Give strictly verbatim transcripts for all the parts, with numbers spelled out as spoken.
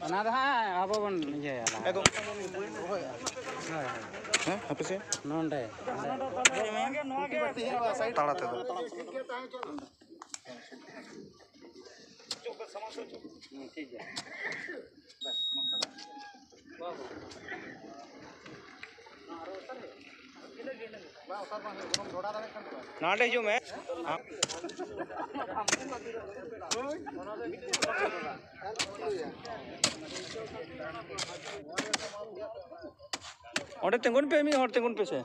ᱚᱱᱟ ᱫᱚ ᱦᱟᱸᱜ ᱟᱵᱚ ᱵᱚᱱ ᱤᱭᱟᱹᱭᱟ ᱞᱟᱦᱟ᱾ ᱦᱮᱸ, ᱦᱟᱯᱮ ᱥᱮ᱾ ᱱᱚᱰᱮ᱾ ᱛᱟᱲᱟ ᱛᱮᱫᱚ᱾ ᱦᱩᱸ, ᱴᱷᱤᱠ ᱜᱮᱭᱟ᱾ ᱱᱚᱰᱮ ᱦᱤᱡᱩᱜ ᱢᱮ᱾ ᱚᱸᱰᱮ ᱛᱤᱸᱜᱩᱱ ᱯᱮ, ᱢᱤᱫ ᱦᱚᱲ ᱛᱤᱸᱜᱩᱱ ᱯᱮᱥᱮ᱾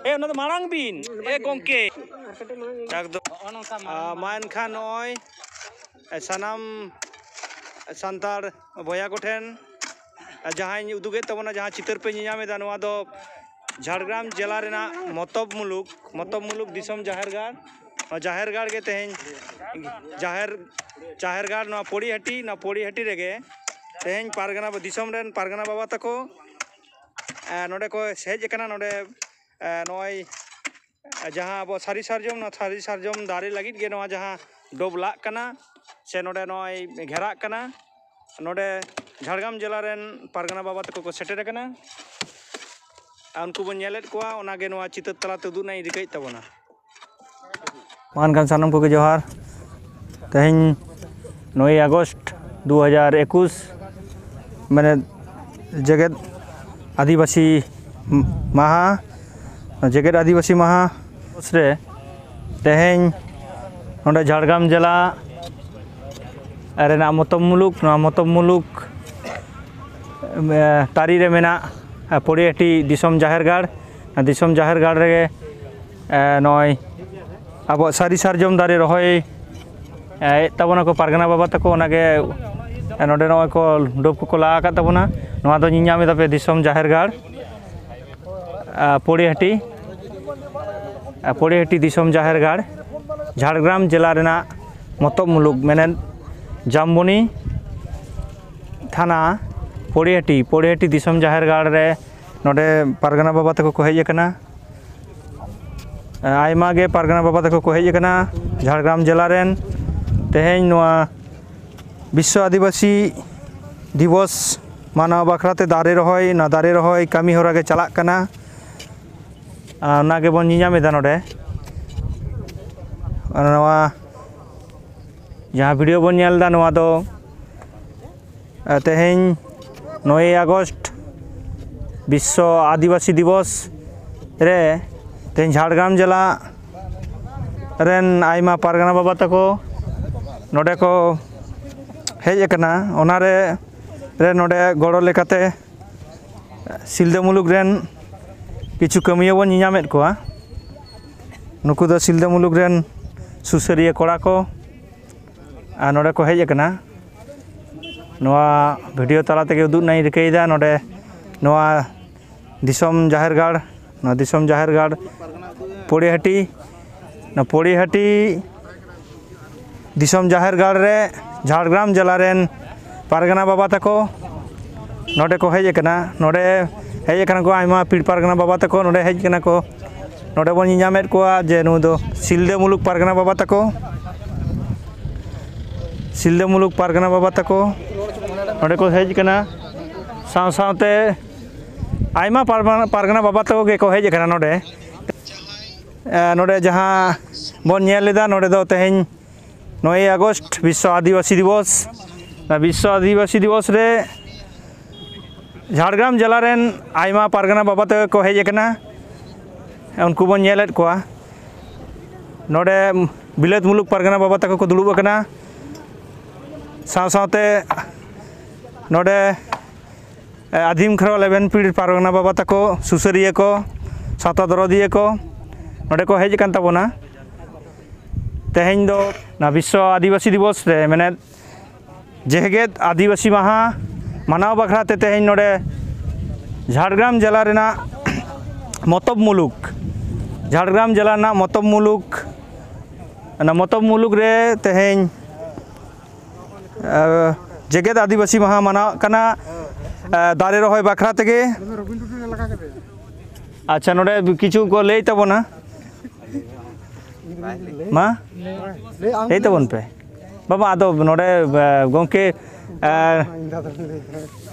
ᱮ, ᱚᱱᱟ ᱫᱚ ᱢᱟᱲᱟᱝ ᱵᱤᱱ, ᱮ ᱜᱚᱢᱠᱮ᱾ ᱮᱠᱫᱚᱢ᱾ ᱟ, ᱢᱟ ᱮᱱᱠᱷᱟᱱ ᱱᱚᱜᱼᱚᱭ ᱥᱟᱱᱟᱢ ᱥᱟᱱᱛᱟᱲ ᱵᱚᱭᱦᱟ ᱠᱚᱴᱷᱮᱱ ᱡᱟᱦᱟᱸᱧ ᱩᱫᱩᱜᱮᱫ ᱛᱟᱵᱚᱱᱟ, ᱡᱟᱦᱟᱸ ᱪᱤᱛᱟᱹᱨ ᱯᱮ ᱧᱮᱧᱟᱢ ᱮᱫᱟ, ᱱᱚᱣᱟ ᱫᱚ ᱡᱷᱟᱲᱜᱨᱟᱢ ᱡᱮᱞᱟ ᱨᱮᱱᱟᱜ ᱢᱚᱛᱚᱵ ᱢᱩᱞᱩᱠ, ᱢᱚᱛᱚᱵ ᱢᱩᱞᱩᱠ ᱫᱤᱥᱚᱢ ᱡᱟᱦᱮᱨ ᱜᱟᱲ᱾ ᱱᱚᱣᱟ ᱡᱟᱦᱮᱨ ᱜᱟᱲ ᱜᱮ ᱛᱮᱦᱮᱧ ᱡᱟᱦᱮᱨ, ᱡᱟᱦᱮᱨ ᱜᱟᱲ, ᱱᱚᱣᱟ ᱯᱚᱲᱤᱦᱟᱹᱴᱤ, ᱱᱚᱣᱟ ᱯᱚᱲᱤᱦᱟᱹᱴᱤ ᱨᱮᱜᱮ ᱛᱮᱦᱮᱧ ᱯᱟᱨᱜᱟᱱᱟ, ᱫᱤᱥᱚᱢ ᱨᱮᱱ ᱯᱟᱨᱜᱟᱱᱟ ᱵᱟᱵᱟ ᱛᱟᱠᱚ, ᱮ, ᱱᱚᱰᱮ ᱠᱚ ᱦᱮᱡ ᱟᱠᱟᱱᱟ᱾ ᱱᱚᱰᱮ, ᱮ, ᱱᱚᱜᱼᱚᱭ ᱡᱟᱦᱟᱸ ᱟᱵᱚ ᱥᱟᱹᱨᱤ ᱥᱟᱨᱡᱚᱢ, ᱱᱚᱣᱟ ᱥᱟᱹᱨᱤ ᱥᱟᱨᱡᱚᱢ ᱫᱟᱨᱮ ᱞᱟᱹᱜᱤᱫ ᱜᱮ ᱱᱚᱣᱟ ᱡᱟᱦᱟᱸ ᱰᱚᱵ ᱞᱟᱜ ᱠᱟᱱᱟ, ᱥᱮ ᱱᱚᱰᱮ ᱱᱚᱜᱼᱚᱭ ᱜᱷᱮᱨᱟᱜ ᱠᱟᱱᱟ, ᱱᱚᱰᱮ ᱡᱷᱟᱲᱜᱨᱟᱢ ᱡᱮᱞᱟ ᱨᱮᱱ ᱯᱟᱨᱜᱟᱱᱟ ᱵᱟᱵᱟ ᱛᱟᱠᱚ ᱠᱚ ᱥᱮᱴᱮᱨ ᱟᱠᱟᱱᱟ᱾ ᱟᱨ ᱩᱱᱠᱩ ᱵᱚᱱ ᱧᱮᱞᱮᱫ ᱠᱚᱣᱟ, ᱚᱱᱟᱜᱮ ᱱᱚᱣᱟ ᱪᱤᱛᱟᱹᱨ ᱛᱟᱞᱟᱛᱮ ᱩᱫᱩᱜ ᱨᱮᱱᱟᱜ ᱤᱧ ᱨᱤᱠᱟᱹᱭᱮᱫ ᱛᱟᱵᱚᱱᱟ᱾ ᱢᱟ ᱮᱱᱠᱷᱟᱱ ᱥᱟᱱᱟᱢ ᱠᱚᱜᱮ ᱡᱚᱦᱟᱨ᱾ ᱛᱮᱦᱮᱧ ᱱᱚᱭᱮᱭ ᱟᱜᱚᱥᱴ ᱫᱩ ᱦᱟᱡᱟᱨ ᱮᱠᱩᱥ, ᱢᱟᱱᱮ ᱡᱮᱜᱮᱛ ᱟᱹᱫᱤᱵᱟᱹᱥᱤ ᱢᱟᱦᱟ, ᱡᱮᱜᱮᱛ ᱟᱹᱫᱤᱵᱟᱹᱥᱤ ᱢᱟᱦᱟ ᱨᱮ ᱛᱮᱦᱮᱧ ᱱᱚᱰᱮ ᱡᱷᱟᱲᱜᱨᱟᱢ ᱡᱮᱞᱟ ᱨᱮᱱᱟᱜ ᱢᱚᱛᱚᱵ ᱢᱩᱞᱩᱠ, ᱱᱚᱣᱟ ᱢᱚᱛᱚᱵ ᱢᱩᱞᱩᱠ, ᱮ, ᱛᱟᱹᱨᱤ ᱨᱮ ᱢᱮᱱᱟᱜ, ᱮ, ᱯᱚᱲᱤᱦᱟᱹᱴᱤ ᱫᱤᱥᱚᱢ ᱡᱟᱦᱮᱨ ᱜᱟᱲ, ᱫᱤᱥᱚᱢ ᱡᱟᱦᱮᱨ ᱜᱟᱲ ᱨᱮᱜᱮ, ᱮ, ᱱᱚᱜᱼᱚᱭ ᱟᱵᱚᱣᱟᱜ ᱥᱟᱹᱨᱤ ᱥᱟᱨᱡᱚᱢ ᱫᱟᱨᱮ ᱨᱚᱦᱚᱭ, ᱮ, ᱮᱫ ᱛᱟᱵᱚᱱᱟᱠᱚ ᱯᱟᱨᱜᱟᱱᱟ ᱵᱟᱵᱟ ᱛᱟᱠᱚ, ᱚᱱᱟᱜᱮ, ᱮ, ᱱᱚᱰᱮ ᱱᱚᱜᱼᱚᱭ ᱠᱚ ᱰᱚᱵ ᱠᱚᱠᱚ ᱞᱟ ᱟᱠᱟᱫ ᱛᱟᱵᱚᱱᱟ᱾ ᱱᱚᱣᱟ ᱫᱚ ᱧᱮᱧᱟᱢ ᱮᱫᱟ ᱯᱮ ᱫᱤᱥᱚᱢ ᱡᱟᱦᱮᱨ ᱜᱟᱲ, ᱮ, ᱯᱚᱲᱤᱦᱟᱹᱴᱤ, ᱮ, ᱯᱚᱲᱤᱦᱟᱹᱴᱤ ᱫᱤᱥᱚᱢ ᱡᱟᱦᱮᱨ ᱜᱟᱲ, ᱡᱷᱟᱲᱜᱨᱟᱢ ᱡᱮᱞᱟ ᱨᱮᱱᱟᱜ ᱢᱚᱛᱚᱵ ᱢᱩᱞᱩᱠ, ᱢᱮᱱᱮᱫ ᱡᱟᱢᱵᱚᱱᱤ ᱛᱷᱟᱱᱟ, ᱯᱚᱲᱤᱦᱟᱹᱴᱤ, ᱯᱚᱲᱤᱦᱟᱹᱴᱤ ᱫᱤᱥᱚᱢ ᱡᱟᱦᱮᱨ ᱜᱟᱲ ᱨᱮ ᱱᱚᱰᱮ ᱯᱟᱨᱜᱟᱱᱟ ᱵᱟᱵᱟ ᱛᱟᱠᱚ ᱠᱚ ᱦᱮᱡ ᱟᱠᱟᱱᱟ᱾ ᱟᱭᱢᱟ ᱜᱮ ᱯᱟᱨᱜᱟᱱᱟ ᱵᱟᱵᱟ ᱛᱟᱠᱚ ᱠᱚ ᱦᱮᱡ ᱟᱠᱟᱱᱟ ᱡᱷᱟᱲᱜᱨᱟᱢ ᱡᱮᱞᱟ ᱨᱮᱱ᱾ ᱛᱮᱦᱮᱧ ᱱᱚᱣᱟ ᱵᱤᱥᱥᱚ ᱟᱹᱫᱤᱵᱟᱹᱥᱤ ᱫᱤᱵᱚᱥ ᱢᱟᱱᱟᱣ ᱵᱟᱠᱷᱨᱟ ᱛᱮ ᱫᱟᱨᱮ ᱨᱚᱦᱚᱭ, ᱱᱚᱣᱟ ᱫᱟᱨᱮ ᱨᱚᱦᱚᱭ ᱠᱟᱹᱢᱤ ᱦᱚᱨᱟ ᱜᱮ ᱪᱟᱞᱟᱜ ᱠᱟᱱᱟ᱾ ᱟᱨ ᱚᱱᱟ ᱜᱮᱵᱚᱱ ᱧᱮᱧᱟᱢ ᱮᱫᱟ ᱱᱚᱰᱮ᱾ ᱟᱨ ᱱᱚᱣᱟ ᱡᱟᱦᱟᱸ ᱵᱷᱤᱰᱤᱭᱳ ᱵᱚᱱ ᱧᱮᱞ ᱮᱫᱟ, ᱱᱚᱣᱟ ᱫᱚ ᱛᱮᱦᱮᱧ ᱱᱚᱭᱮᱭ ᱟᱜᱚᱥᱴ ᱵᱤᱥᱥᱚ ᱟᱹᱫᱤᱵᱟᱹᱥᱤ ᱫᱤᱵᱚᱥ ᱨᱮ ᱛᱮᱦᱮᱧ ᱡᱷᱟᱲᱜᱨᱟᱢ ᱡᱮᱞᱟ ᱨᱮᱱ ᱟᱭᱢᱟ ᱯᱟᱨᱜᱟᱱᱟ ᱵᱟᱵᱟ ᱛᱟᱠᱚ ᱱᱚᱰᱮ ᱠᱚ ᱦᱮᱡ ᱟᱠᱟᱱᱟ᱾ ᱚᱱᱟᱨᱮ ᱨᱮ ᱱᱚᱰᱮ ᱜᱚᱲᱚ ᱞᱮᱠᱟᱛᱮ ᱥᱤᱞᱫᱟᱹ ᱢᱩᱞᱩᱠ ᱨᱮᱱ ᱠᱤᱪᱷᱩ ᱠᱟᱹᱢᱤᱭᱟᱹ ᱵᱚᱱ ᱧᱮᱧᱟᱢᱮᱫ ᱠᱚᱣᱟ᱾ ᱱᱩᱠᱩ ᱫᱚ ᱥᱤᱞᱫᱟᱹ ᱢᱩᱞᱩᱠ ᱨᱮᱱ ᱥᱩᱥᱟᱹᱨᱤᱭᱟᱹ ᱠᱚᱲᱟ ᱠᱚ, ᱟᱨ ᱱᱚᱰᱮ ᱠᱚ ᱦᱮᱡ ᱟᱠᱟᱱᱟ᱾ ᱱᱚᱣᱟ ᱵᱷᱤᱰᱤᱭᱳ ᱛᱟᱞᱟ ᱛᱮᱜᱮ ᱩᱫᱩᱜ ᱨᱮᱱᱟᱜ ᱤᱧ ᱨᱤᱠᱟᱹᱭᱮᱫᱟ᱾ ᱱᱚᱰᱮ ᱱᱚᱣᱟ ᱫᱤᱥᱚᱢ ᱡᱟᱦᱮᱨ ᱜᱟᱲ, ᱱᱚᱣᱟ ᱫᱤᱥᱚᱢ ᱡᱟᱦᱮᱨ ᱜᱟᱲ ᱯᱚᱲᱤᱦᱟᱹᱴᱤ, ᱱᱚᱣᱟ ᱯᱚᱲᱤᱦᱟᱹᱴᱤ ᱫᱤᱥᱚᱢ ᱡᱟᱦᱮᱨ ᱜᱟᱲ ᱨᱮ ᱡᱷᱟᱲᱜᱨᱟᱢ ᱡᱮᱞᱟ ᱨᱮᱱ ᱯᱟᱨᱜᱟᱱᱟ ᱵᱟᱵᱟ ᱛᱟᱠᱚ ᱱᱚᱰᱮ ᱠᱚ ᱦᱮᱡ ᱟᱠᱟᱱᱟ᱾ ᱱᱚᱰᱮ ᱦᱮᱡ ᱟᱠᱟᱱᱟ ᱠᱚ ᱟᱭᱢᱟ ᱯᱤᱲ ᱯᱟᱨᱜᱟᱱᱟ ᱵᱟᱵᱟ ᱛᱟᱠᱚ, ᱱᱚᱰᱮ ᱦᱮᱡ ᱟᱠᱟᱱᱟ ᱠᱚ᱾ ᱱᱚᱰᱮ ᱵᱚᱱ ᱧᱮᱧᱟᱢᱮᱫ ᱠᱚᱣᱟ ᱡᱮ ᱱᱩᱭ ᱫᱚ ᱥᱤᱞᱫᱟᱹ ᱢᱩᱞᱩᱠ ᱯᱟᱨᱜᱟᱱᱟ ᱵᱟᱵᱟ ᱛᱟᱠᱚ, ᱥᱤᱞᱫᱟᱹ ᱢᱩᱞᱩᱠ ᱯᱟᱨᱜᱟᱱᱟ ᱵᱟᱵᱟ ᱛᱟᱠᱚ ᱱᱚᱰᱮ ᱠᱚ ᱦᱮᱡ ᱟᱠᱟᱱᱟ᱾ ᱥᱟᱶ ᱥᱟᱶᱛᱮ ᱟᱭᱢᱟ ᱯᱟᱨᱜᱟᱱᱟ, ᱯᱟᱨᱜᱟᱱᱟ ᱵᱟᱵᱟ ᱛᱟᱠᱚ ᱜᱮᱠᱚ ᱦᱮᱡ ᱟᱠᱟᱱᱟ ᱱᱚᱰᱮ᱾ ᱮ, ᱱᱚᱰᱮ ᱡᱟᱦᱟᱸ ᱵᱚᱱ ᱧᱮᱞ ᱮᱫᱟ, ᱱᱚᱰᱮ ᱫᱚ ᱛᱮᱦᱮᱧ ᱱᱚᱭᱮᱭ ᱟᱜᱚᱥᱴ ᱵᱤᱥᱥᱚ ᱟᱹᱫᱤᱵᱟᱹᱥᱤ ᱫᱤᱵᱚᱥ᱾ ᱚᱱᱟ ᱵᱤᱥᱥᱚ ᱟᱹᱫᱤᱵᱟᱹᱥᱤ ᱫᱤᱵᱚᱥ ᱨᱮ ᱡᱷᱟᱲᱜᱨᱟᱢ ᱡᱮᱞᱟ ᱨᱮᱱ ᱟᱭᱢᱟ ᱯᱟᱨᱜᱟᱱᱟ ᱵᱟᱵᱟ ᱛᱟᱠᱚ ᱠᱚ ᱦᱮᱡ ᱟᱠᱟᱱᱟ᱾ ᱩᱱᱠᱩ ᱵᱚᱱ ᱧᱮᱞᱮᱫ ᱠᱚᱣᱟ᱾ ᱱᱚᱰᱮ ᱵᱤᱞᱟᱹᱛ ᱢᱩᱞᱩᱠ ᱯᱟᱨᱜᱟᱱᱟ ᱵᱟᱵᱟ ᱛᱟᱠᱚ ᱠᱚ ᱫᱩᱲᱩᱵ ᱟᱠᱟᱱᱟ᱾ ᱥᱟᱶ ᱥᱟᱶᱛᱮ ᱱᱚᱰᱮ ᱟᱹᱫᱤᱢ ᱠᱷᱮᱨᱣᱟᱞ ᱮᱵᱷᱮᱱ ᱯᱤᱲ ᱯᱟᱨᱜᱟᱱᱟ ᱵᱟᱵᱟ ᱛᱟᱠᱚ, ᱥᱩᱥᱟᱹᱨᱤᱭᱟᱹ ᱠᱚ, ᱥᱟᱶᱛᱟ ᱫᱚᱨᱚᱫᱤᱭᱟᱹ ᱠᱚ ᱱᱚᱰᱮ ᱠᱚ ᱦᱮᱡ ᱟᱠᱟᱱ ᱛᱟᱵᱚᱱᱟ᱾ ᱛᱮᱦᱮᱧ ᱫᱚ ᱱᱚᱣᱟ ᱵᱤᱥᱥᱚ ᱟᱹᱫᱤᱵᱟᱹᱥᱤ ᱫᱤᱵᱚᱥ ᱨᱮ, ᱢᱮᱱᱮᱫ ᱡᱮᱜᱮᱛ ᱟᱹᱫᱤᱵᱟᱹᱥᱤ ᱢᱟᱦᱟ ᱢᱟᱱᱟᱣ ᱵᱟᱠᱷᱨᱟ ᱛᱮ ᱛᱮᱦᱮᱧ ᱱᱚᱰᱮ ᱡᱷᱟᱲᱜᱨᱟᱢ ᱡᱮᱞᱟ ᱨᱮᱱᱟᱜ ᱢᱚᱛᱚᱵ ᱢᱩᱞᱩᱠ, ᱡᱷᱟᱲᱜᱨᱟᱢ ᱡᱮᱞᱟ ᱨᱮᱱᱟᱜ ᱢᱚᱛᱚᱵ ᱢᱩᱞᱩᱠ, ᱚᱱᱟ ᱢᱚᱛᱚᱵ ᱢᱩᱞᱩᱠ ᱨᱮ ᱛᱮᱦᱮᱧ ᱡᱮᱜᱮᱛ ᱟᱹᱫᱤᱵᱟᱹᱥᱤ ᱢᱟᱦᱟ ᱢᱟᱱᱟᱣᱚᱜ ᱠᱟᱱᱟ᱾ ᱫᱟᱨᱮ ᱨᱚᱦᱚᱭ ᱵᱟᱠᱷᱨᱟ ᱛᱮᱜᱮ᱾ ᱟᱪᱪᱷᱟ, ᱱᱚᱰᱮ ᱠᱤᱪᱷᱩ ᱠᱚ ᱞᱟᱹᱭ ᱛᱟᱵᱚᱱᱟ᱾ ᱢᱟ, ᱞᱟᱹᱭ ᱟᱢ ᱞᱟᱹᱭ ᱛᱟᱵᱚᱱ ᱯᱮ᱾ ᱵᱟᱵᱟ, ᱟᱫᱚ ᱱᱚᱰᱮ, ᱮ, ᱜᱚᱢᱠᱮ, ᱮ, ᱤᱧ ᱫᱟᱫᱟ ᱞᱟᱹᱭ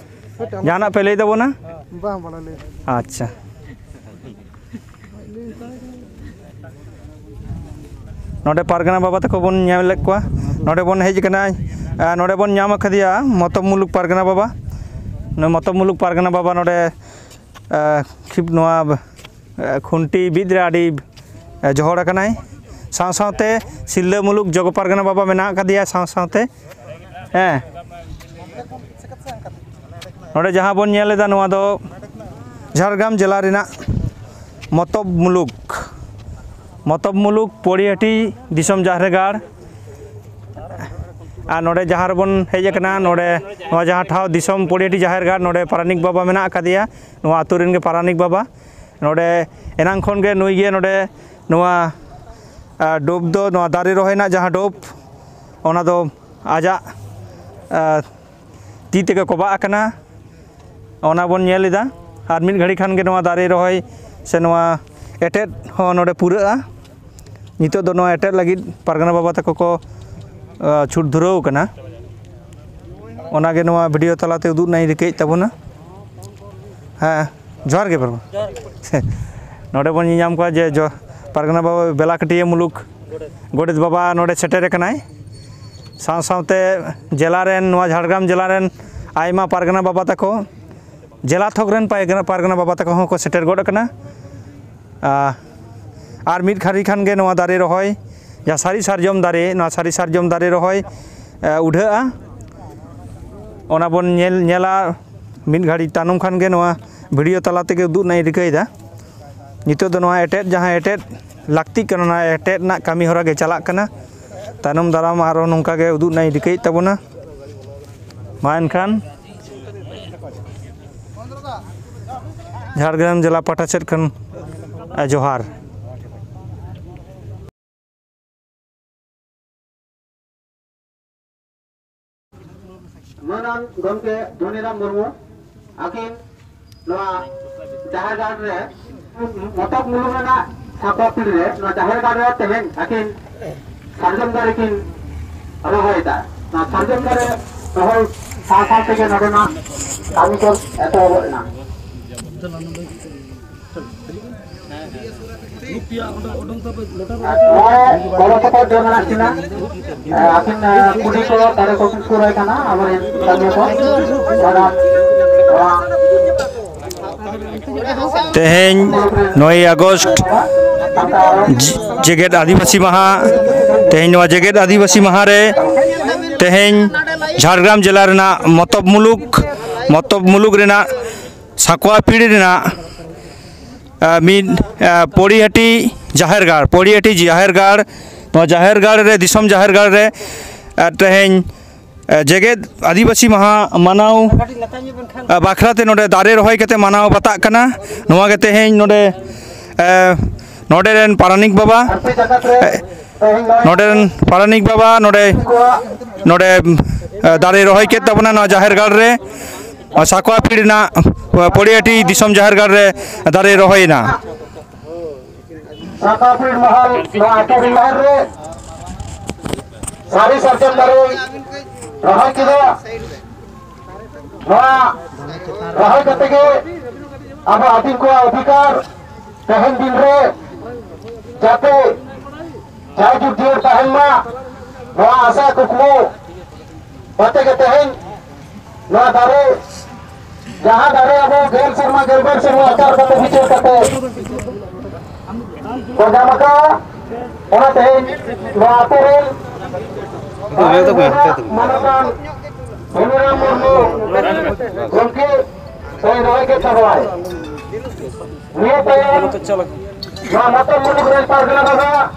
ᱫᱟ᱾ ᱡᱟᱦᱟᱱᱟᱜ ᱯᱮ ᱞᱟᱹᱭ ᱛᱟᱵᱚᱱᱟ? ᱵᱟᱝ, ᱵᱟᱞᱮ ᱞᱟᱹᱭ ᱫᱟ᱾ ᱟᱪᱪᱷᱟ᱾ ᱱᱚᱰᱮ ᱯᱟᱨᱜᱟᱱᱟ ᱵᱟᱵᱟ ᱛᱟᱠᱚ ᱵᱚᱱ ᱧᱮᱞᱮᱫ ᱠᱚᱣᱟ᱾ ᱱᱚᱰᱮ ᱵᱚᱱ ᱦᱮᱡ ᱟᱠᱟᱱᱟ, ᱮ, ᱱᱚᱰᱮ ᱵᱚᱱ ᱧᱟᱢ ᱟᱠᱟᱫᱮᱭᱟ ᱢᱚᱛᱚᱵ ᱢᱩᱞᱩᱠ ᱯᱟᱨᱜᱟᱱᱟ ᱵᱟᱵᱟ᱾ ᱱᱩᱭ ᱢᱚᱛᱚᱵ ᱢᱩᱞᱩᱠ ᱯᱟᱨᱜᱟᱱᱟ ᱵᱟᱵᱟ ᱱᱚᱰᱮ, ᱮ, ᱠᱷᱤᱯ-, ᱱᱚᱣᱟ, ᱮ, ᱠᱷᱩᱱᱴᱤ ᱵᱤᱫ ᱨᱮ ᱟᱹᱰᱤ, ᱮ, ᱡᱚᱦᱚᱲ ᱟᱠᱟᱱᱟᱭ᱾ ᱥᱟᱶ ᱥᱟᱶᱛᱮ ᱥᱤᱞᱫᱟᱹ ᱢᱩᱞᱩᱠ ᱡᱚᱜᱚ ᱯᱟᱨᱜᱟᱱᱟ ᱵᱟᱵᱟ ᱢᱮᱱᱟᱜ ᱟᱠᱟᱫᱮᱭᱟ ᱥᱟᱶ ᱥᱟᱶᱛᱮ᱾ ᱦᱮᱸ, ᱱᱚᱰᱮ ᱡᱟᱦᱟᱸ ᱵᱚᱱ ᱧᱮᱞ ᱮᱫᱟ, ᱱᱚᱣᱟ ᱫᱚ ᱡᱷᱟᱲᱜᱨᱟᱢ ᱡᱮᱞᱟ ᱨᱮᱱᱟᱜ ᱢᱚᱛᱚᱵ ᱢᱩᱞᱩᱠ, ᱢᱚᱛᱚᱵ ᱢᱩᱞᱩᱠ ᱯᱚᱲᱤᱦᱟᱹᱴᱤ ᱫᱤᱥᱚᱢ ᱡᱟᱦᱮᱨ ᱜᱟᱲ᱾ ᱟᱨ ᱱᱚᱰᱮ ᱡᱟᱦᱟᱸ ᱨᱮᱵᱚᱱ ᱦᱮᱡ ᱟᱠᱟᱱᱟ, ᱱᱚᱰᱮ ᱱᱚᱣᱟ ᱡᱟᱦᱟᱸ ᱴᱷᱟᱶ ᱫᱤᱥᱚᱢ ᱯᱚᱲᱤᱦᱟᱹᱴᱤ ᱡᱟᱦᱮᱨ ᱜᱟᱲ, ᱱᱚᱰᱮ ᱯᱟᱨᱟᱱᱤᱠ ᱵᱟᱵᱟ ᱢᱮᱱᱟᱜ ᱟᱠᱟᱫᱮᱭᱟ, ᱱᱚᱣᱟ ᱟᱹᱛᱩ ᱨᱮᱱ ᱜᱮ ᱯᱟᱨᱟᱱᱤᱠ ᱵᱟᱵᱟ᱾ ᱱᱚᱰᱮ ᱮᱱᱟᱝ ᱠᱷᱚᱱ ᱜᱮ ᱱᱩᱭ ᱜᱮ ᱱᱚᱰᱮ ᱱᱚᱣᱟ, ᱟ, ᱰᱳᱵ ᱫᱚ, ᱱᱚᱣᱟ ᱫᱟᱨᱮ ᱨᱚᱦᱚᱭ ᱨᱮᱱᱟᱜ ᱡᱟᱦᱟᱸ ᱰᱳᱵ, ᱚᱱᱟ ᱫᱚ ᱟᱡᱟᱜ, ᱟ, ᱛᱤ ᱛᱮᱜᱮ ᱠᱚᱵᱟᱜ ᱟᱠᱟᱱᱟ, ᱚᱱᱟ ᱵᱚᱱ ᱧᱮᱞ ᱮᱫᱟ᱾ ᱟᱨ ᱢᱤᱫ ᱜᱷᱟᱹᱲᱤ ᱠᱷᱟᱱ ᱜᱮ ᱱᱚᱣᱟ ᱫᱟᱨᱮ ᱨᱚᱦᱚᱭ ᱥᱮ ᱱᱚᱣᱟ ᱮᱴᱮᱫ ᱦᱚᱸ ᱱᱚᱰᱮ ᱯᱩᱨᱟᱹᱜᱼᱟ᱾ ᱱᱤᱛᱚᱜ ᱫᱚ ᱱᱚᱣᱟ ᱮᱴᱮᱫ ᱞᱟᱹᱜᱤᱫ ᱯᱟᱨᱜᱟᱱᱟ ᱵᱟᱵᱟ ᱛᱟᱠᱚ ᱠᱚ, ᱟ, ᱪᱷᱩᱴ ᱫᱷᱩᱨᱟᱹᱣ ᱟᱠᱟᱱᱟ᱾ ᱚᱱᱟᱜᱮ ᱱᱚᱣᱟ ᱵᱷᱤᱰᱤᱭᱳ ᱛᱟᱞᱟᱛᱮ ᱩᱫᱩᱜ ᱨᱮᱱᱟᱜ ᱤᱧ ᱨᱤᱠᱟᱹᱭᱮᱫ ᱛᱟᱵᱚᱱᱟ᱾ ᱦᱮᱸ, ᱡᱚᱦᱟᱨ ᱜᱮ ᱯᱟᱨᱜᱟᱱᱟ᱾ ᱱᱚᱰᱮ ᱵᱚᱱ ᱧᱮᱧᱟᱢ ᱠᱚᱣᱟ ᱡᱮ ᱡᱚ-, ᱯᱟᱨᱜᱟᱱᱟ ᱵᱟᱵᱟ ᱵᱮᱞᱟᱠᱟᱹᱴᱤᱭᱟᱹ ᱢᱩᱞᱩᱠ ᱜᱚᱰᱮᱛ ᱵᱟᱵᱟ ᱱᱚᱰᱮ ᱥᱮᱴᱮᱨ ᱟᱠᱟᱱᱟᱭ᱾ ᱥᱟᱶ ᱥᱟᱶᱛᱮ ᱡᱮᱞᱟ ᱨᱮᱱ, ᱱᱚᱣᱟ ᱡᱷᱟᱲᱜᱨᱟᱢ ᱡᱮᱞᱟ ᱨᱮᱱ ᱟᱭᱢᱟ ᱯᱟᱨᱜᱟᱱᱟ ᱵᱟᱵᱟ ᱛᱟᱠᱚ, ᱡᱮᱞᱟ ᱛᱷᱚᱠ ᱨᱮᱱ ᱯᱟᱭᱜᱟᱱᱟ-, ᱯᱟᱨᱜᱟᱱᱟ ᱵᱟᱵᱟ ᱛᱟᱠᱚ ᱦᱚᱸᱠᱚ ᱥᱮᱴᱮᱨ ᱜᱚᱫ ᱟᱠᱟᱱᱟ᱾ ᱟ, ᱟᱨ ᱢᱤᱫ ᱜᱷᱟᱹᱲᱤ ᱠᱷᱟᱱ ᱜᱮ ᱱᱚᱣᱟ ᱫᱟᱨᱮ ᱨᱚᱦᱚᱭ, ᱡᱟᱦᱟᱸ ᱥᱟᱹᱨᱤ ᱥᱟᱨᱡᱚᱢ ᱫᱟᱨᱮ, ᱱᱚᱣᱟ ᱥᱟᱹᱨᱤ ᱥᱟᱨᱡᱚᱢ ᱫᱟᱨᱮ ᱨᱚᱦᱚᱭ, ᱮ, ᱩᱰᱷᱟᱹᱜᱼᱟ᱾ ᱚᱱᱟ ᱵᱚᱱ ᱧᱮᱞ, ᱧᱮᱞᱟ ᱢᱤᱫ ᱜᱷᱟᱹᱲᱤ ᱛᱟᱭᱱᱚᱢ ᱠᱷᱟᱱ ᱜᱮ᱾ ᱱᱚᱣᱟ ᱵᱷᱤᱰᱤᱭᱳ ᱛᱟᱞᱟ ᱛᱮᱜᱮ ᱩᱫᱩᱜ ᱨᱮᱱᱟᱜ ᱤᱧ ᱨᱤᱠᱟᱹᱭᱮᱫᱟ᱾ ᱱᱤᱛᱚᱜ ᱫᱚ ᱱᱚᱣᱟ ᱮᱴᱮᱫ, ᱡᱟᱦᱟᱸ ᱮᱴᱮᱫ ᱞᱟᱹᱠᱛᱤᱜ ᱠᱟᱱᱟ, ᱚᱱᱟ ᱮᱴᱮᱫ ᱨᱮᱱᱟᱜ ᱠᱟᱹᱢᱤ ᱦᱚᱨᱟ ᱜᱮ ᱪᱟᱞᱟᱜ ᱠᱟᱱᱟ᱾ ᱛᱟᱭᱱᱚᱢ ᱫᱟᱨᱟᱢ ᱟᱨᱦᱚᱸ ᱱᱚᱝᱠᱟ ᱜᱮ ᱩᱫᱩᱜ ᱨᱮᱱᱟᱜ ᱤᱧ ᱨᱤᱠᱟᱹᱭᱮᱫ ᱛᱟᱵᱚᱱᱟ᱾ ᱢᱟ ᱮᱱᱠᱷᱟᱱ ᱡᱷᱟᱲᱜᱨᱟᱢ ᱡᱮᱞᱟ ᱯᱟᱦᱴᱟ ᱥᱮᱫ ᱠᱷᱚᱱ, ᱟ, ᱡᱚᱦᱟᱨ᱾ ᱢᱟᱱᱟᱱ ᱜᱚᱢᱠᱮ ᱫᱷᱚᱱᱤᱨᱟᱢ ᱢᱩᱨᱢᱩ, ᱟᱹᱠᱤᱱ ᱱᱚᱣᱟ ᱡᱟᱦᱮᱨ ᱜᱟᱲ ᱨᱮ, ᱢᱚᱛᱚᱵ ᱢᱩᱞᱩᱠ ᱨᱮᱱᱟᱜ ᱥᱟᱠᱣᱟ ᱯᱤᱲ ᱨᱮ, ᱱᱚᱣᱟ ᱡᱟᱦᱮᱨ ᱜᱟᱲ ᱨᱮ ᱛᱮᱦᱮᱧ ᱟᱹᱠᱤᱱ ᱥᱟᱨᱡᱚᱢ ᱫᱟᱨᱮ ᱠᱤᱱ ᱨᱚᱦᱚᱭᱮᱫᱟ᱾ ᱱᱚᱣᱟ ᱥᱟᱨᱡᱚᱢ ᱫᱟᱨᱮ ᱨᱚᱦᱚᱭ ᱥᱟᱶ ᱥᱟᱶ ᱛᱮᱜᱮ ᱱᱚᱰᱮᱱᱟᱜ ᱠᱟᱹᱢᱤ ᱠᱚ ᱮᱛᱚᱦᱚᱵᱚᱜ ᱮᱱᱟ᱾ ᱱᱚᱰᱮ ᱜᱚᱲᱚ ᱥᱚᱯᱚᱦᱚᱫ ᱫᱚ ᱢᱮᱱᱟᱜ ᱠᱤᱱᱟ᱾ ᱟᱹᱠᱤᱱ ᱠᱩᱞᱤ ᱠᱚ ᱫᱟᱨᱮ ᱠᱚ ᱠᱤᱱ ᱥᱩᱨ ᱟᱭ ᱠᱟᱱᱟ ᱟᱵᱚᱨᱮᱱ ᱠᱟᱹᱢᱤᱭᱟᱹ ᱠᱚ᱾ ᱚᱱᱟ, ᱱᱚᱣᱟ ᱛᱮᱦᱮᱧ ᱱᱚᱭ ᱟᱜᱚᱥᱴ ᱡᱮ-, ᱡᱮᱜᱮᱛ ᱟᱹᱫᱤᱵᱟᱹᱥᱤ ᱢᱟᱦᱟ᱾ ᱛᱮᱦᱮᱧ ᱱᱚᱣᱟ ᱡᱮᱜᱮᱛ ᱟᱹᱫᱤᱵᱟᱹᱥᱤ ᱢᱟᱦᱟ ᱨᱮ ᱛᱮᱦᱮᱧ ᱡᱷᱟᱲᱜᱨᱟᱢ ᱡᱮᱞᱟ ᱨᱮᱱᱟᱜ ᱢᱚᱛᱚᱵ ᱢᱩᱞᱩᱠ, ᱢᱚᱛᱚᱵ ᱢᱩᱞᱩᱠ ᱨᱮᱱᱟᱜ ᱥᱟᱠᱣᱟ ᱯᱤᱲ ᱨᱮᱱᱟᱜ, ᱟ, ᱢᱤᱫ, ᱟ, ᱯᱚᱲᱤᱦᱟᱹᱴᱤ ᱡᱟᱦᱮᱨ ᱜᱟᱲ, ᱯᱚᱲᱤᱦᱟᱹᱴᱤ ᱡᱟᱦᱮᱨ ᱜᱟᱲ, ᱱᱚᱣᱟ ᱡᱟᱦᱮᱨ ᱜᱟᱲ ᱨᱮ, ᱫᱤᱥᱚᱢ ᱡᱟᱦᱮᱨ ᱜᱟᱲ ᱨᱮ, ᱟ, ᱛᱮᱦᱮᱧ, ᱟ, ᱡᱮᱜᱮᱛ ᱟᱹᱫᱤᱵᱟᱹᱥᱤ ᱢᱟᱦᱟ ᱢᱟᱱᱟᱣ, ᱟ, ᱵᱟᱠᱷᱨᱟ ᱛᱮ ᱱᱚᱰᱮ ᱫᱟᱨᱮ ᱨᱚᱦᱚᱭ ᱠᱟᱛᱮ ᱢᱟᱱᱟᱣ ᱵᱟᱛᱟᱜ ᱠᱟᱱᱟ᱾ ᱱᱚᱣᱟ ᱜᱮ ᱛᱮᱦᱮᱧ ᱱᱚᱰᱮ, ᱟ, ᱱᱚᱰᱮ ᱨᱮᱱ ᱯᱟᱨᱟᱱᱤᱠ ᱵᱟᱵᱟ, ᱟ, ᱱᱚᱰᱮ ᱨᱮᱱ ᱯᱟᱨᱟᱱᱤᱠ ᱵᱟᱵᱟ, ᱱᱚᱰᱮ, ᱱᱚᱰᱮ, ᱟ, ᱫᱟᱨᱮ ᱨᱚᱦᱚᱭ ᱠᱮᱫ ᱛᱟᱵᱚᱱᱟ ᱱᱚᱣᱟ ᱡᱟᱦᱮᱨ ᱜᱟᱲ ᱨᱮ᱾ ᱥᱟᱠᱣᱟ ᱯᱤᱲ ᱨᱮᱱᱟᱜ ᱯᱚᱲᱤᱭᱟᱹᱴᱤ ᱫᱤᱥᱚᱢ ᱡᱟᱦᱮᱨ ᱜᱟᱲ ᱨᱮ ᱫᱟᱨᱮ ᱨᱚᱦᱚᱭᱮᱱᱟ᱾ ᱥᱟᱠᱣᱟ ᱯᱤᱲ ᱢᱟᱦᱟᱞ ᱱᱚᱣᱟ ᱟᱹᱛᱩ ᱢᱟᱦᱟᱞ ᱨᱮ ᱥᱟᱹᱨᱤ ᱥᱟᱨᱡᱚᱢ ᱫᱟᱨᱮ ᱨᱚᱦᱚᱭ ᱠᱮᱫᱟ᱾ ᱱᱚᱣᱟ ᱨᱚᱦᱚᱭ ᱠᱟᱛᱮ ᱜᱮ ᱟᱵᱚ ᱟᱹᱫᱤᱢ ᱠᱚᱣᱟᱜ ᱚᱫᱷᱤᱠᱟᱨ ᱛᱮᱦᱮᱧ ᱫᱤᱱ ᱨᱮ ᱡᱟᱛᱮ ᱡᱟᱭᱡᱩᱜᱽ ᱡᱤᱭᱟᱹᱲ ᱛᱟᱦᱮᱱ ᱢᱟ, ᱱᱚᱣᱟ ᱟᱥᱟ ᱠᱩᱠᱢᱩ ᱠᱟᱛᱮ ᱜᱮ ᱛᱮᱦᱮᱧ ᱱᱚᱣᱟ ᱫᱟᱨᱮ, ᱡᱟᱦᱟᱸ ᱫᱟᱨᱮ ᱟᱵᱚ ᱜᱮᱞ ᱥᱮᱨᱢᱟ, ᱜᱮᱞᱵᱟᱨ ᱥᱮᱨᱢᱟ ᱟᱪᱟᱨ ᱠᱟᱛᱮ ᱵᱤᱪᱟᱹᱨ ᱠᱟᱛᱮ ᱠᱚ ᱧᱟᱢ ᱟᱠᱟᱫᱼᱟ, ᱚᱱᱟ ᱛᱮᱦᱮᱧ ᱱᱚᱣᱟ ᱟᱛᱳ ᱨᱮᱱ ᱢᱟᱱᱚᱛᱟᱱ ᱵᱷᱩᱢᱤᱨᱟᱢ ᱢᱩᱨᱢᱩ ᱜᱚᱢᱠᱮ ᱛᱮᱦᱮᱧ ᱨᱚᱦᱚᱭ ᱠᱮᱫ ᱛᱟᱵᱚᱱᱟᱭ᱾ ᱱᱤᱭᱟᱹ ᱛᱟᱭᱚᱢ ᱱᱚᱣᱟ ᱢᱚᱛᱚᱱ ᱢᱩᱞᱩᱠ ᱨᱮᱱ ᱯᱟᱨᱜᱟᱱᱟ ᱵᱟᱵᱟ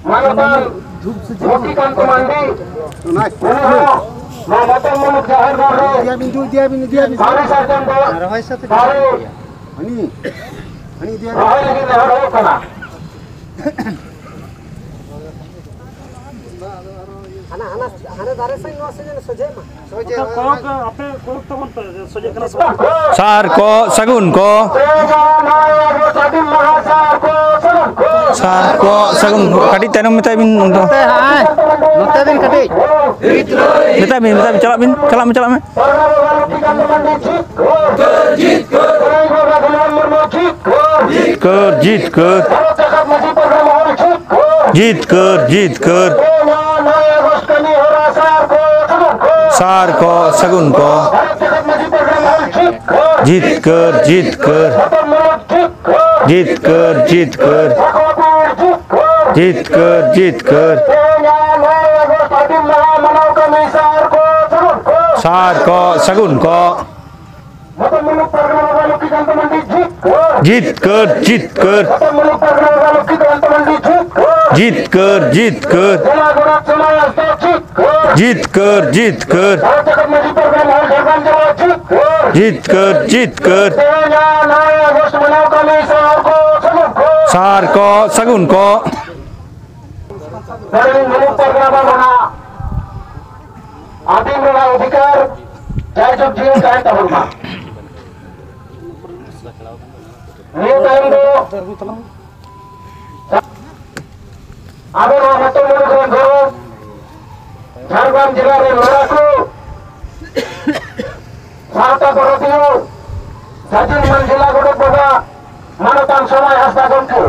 ᱢᱟᱱᱚᱛᱟᱱ ᱞᱚᱠᱠᱷᱤᱠᱟᱱᱛ ᱢᱟᱱᱰᱤ, ᱩᱱᱤ ᱦᱚᱸ ᱱᱚᱣᱟ ᱢᱚᱛᱚᱱ ᱢᱩᱞᱩᱠ ᱡᱟᱦᱮᱨ ᱜᱟᱲ ᱨᱮ ᱤᱫᱤᱭᱟᱵᱤᱱ, ᱤᱫᱤᱭᱟᱵᱤᱱ, ᱤᱫᱤᱭᱟᱵᱤᱱ᱾ ᱥᱟᱹᱨᱤ ᱥᱟᱨᱡᱚᱢ ᱫᱚ ᱦᱟᱹᱱᱤ, ᱦᱟᱹᱱᱤ ᱤᱫᱤᱭᱟᱵᱤᱱ᱾ ᱨᱚᱦᱚᱭ ᱞᱟᱹᱜᱤᱫ ᱱᱮᱦᱚᱨ ᱦᱩᱭᱩᱜ ᱠᱟᱱᱟ᱾ ᱦᱟᱱᱟ, ᱦᱟᱱᱟ, ᱦᱟᱱᱟ ᱫᱟᱨᱮ ᱥᱮᱫ ᱱᱚᱣᱟ ᱥᱮᱫ ᱡᱮᱱᱚ ᱥᱚᱡᱷᱮᱜ ᱢᱟ᱾ ᱟᱯᱮ ᱠᱚᱭᱚᱜ ᱛᱟᱵᱚᱱ ᱯᱮ, ᱥᱚᱡᱷᱮᱜ ᱠᱟᱱᱟ ᱥᱮ ᱵᱟᱝ? ᱥᱟᱨ ᱠᱚ ᱥᱟᱹᱜᱩᱱ ᱠᱚ᱾ ᱥᱟᱨ ᱠᱚ ᱥᱟᱹᱜᱩᱱ ᱠᱚ᱾ ᱠᱟᱹᱴᱤᱡ ᱛᱟᱭᱱᱚᱢ ᱢᱮᱛᱟᱭ ᱵᱤᱱ ᱚᱱᱛᱮ᱾ ᱱᱚᱛᱮ ᱦᱟᱸᱜ, ᱱᱚᱛᱮ ᱵᱤᱱ ᱠᱟᱹᱴᱤᱡ᱾ ᱢᱮᱛᱟᱭ ᱵᱤᱱ, ᱢᱮᱛᱟᱭ ᱵᱤᱱ, ᱪᱟᱞᱟᱜ ᱵᱤᱱ, ᱪᱟᱞᱟᱜ ᱢᱮ, ᱪᱟᱞᱟᱜ ᱢᱮ᱾ ᱡᱤᱛᱠᱟᱹᱨ, ᱡᱤᱛᱠᱟᱹᱨ᱾ ᱡᱤᱛᱠᱟᱹᱨ, ᱡᱤᱛᱠᱟᱹᱨ᱾ ᱡᱤᱛᱠᱟᱹᱨ, ᱡᱤᱛᱠᱟᱹᱨ᱾ ᱥᱟᱨ ᱠᱚ ᱥᱟᱹᱜᱩᱱ ᱠᱚ᱾ ᱡᱤᱛᱠᱟᱹᱨ, ᱡᱤᱛᱠᱟᱹᱨ᱾ ᱡᱤᱛᱠᱟᱹᱨ, ᱡᱤᱛᱠᱟᱹᱨ᱾ ᱡᱤᱛᱠᱟᱹᱨ, ᱡᱤᱛᱠᱟᱹᱨ᱾ ᱥᱟᱨ ᱠᱚ ᱥᱟᱹᱜᱩᱱ ᱠᱚ᱾ ᱡᱤᱛᱠᱟᱹᱨ, ᱡᱤᱛᱠᱟᱹᱨ᱾ ᱡᱤᱛᱠᱟᱹᱨ, ᱡᱤᱛᱠᱟᱹᱨ᱾ ᱡᱤᱛᱠᱟᱹᱨ, ᱡᱤᱛᱠᱟᱹᱨ᱾ ᱡᱤᱛᱠᱟᱹᱨ, ᱡᱤᱛᱠᱟᱹᱨ᱾ ᱡᱤᱛᱠᱟᱹᱨ, ᱡᱤᱛᱠᱟᱹᱨ᱾ ᱥᱟᱨ ᱠᱚ ᱥᱟᱹᱜᱩᱱ ᱠᱚ᱾ ᱟᱹᱫᱤᱢ ᱨᱮᱱᱟᱜ ᱚᱫᱷᱤᱠᱟᱨ ᱡᱟᱭᱡᱩᱜᱽ ᱡᱤᱭᱚᱱ ᱛᱟᱦᱮᱱ ᱛᱟᱵᱚᱱ ᱢᱟ᱾ ᱱᱤᱭᱟᱹ ᱛᱟᱭᱚᱢ ᱫᱚ ᱟᱵᱚ ᱱᱚᱣᱟ ᱦᱚᱭᱛᱚ ᱢᱚᱱᱮ ᱠᱷᱚᱱ ᱜᱚᱨᱚᱵᱽ ᱡᱷᱟᱲᱜᱨᱟᱢ ᱡᱮᱞᱟ ᱨᱮᱱ ᱢᱟᱨᱟᱝ ᱠᱚ ᱥᱟᱶᱛᱟ ᱫᱚᱨᱚᱫᱤᱭᱟᱹ ᱥᱟᱹᱫᱷᱤᱱ ᱢᱟᱹᱱ ᱡᱮᱞᱟ ᱜᱚᱰᱮᱛ ᱵᱟᱵᱟ ᱢᱟᱱᱚᱛᱟᱱ ᱥᱚᱢᱟᱭ ᱦᱟᱸᱥᱫᱟ ᱜᱚᱢᱠᱮ᱾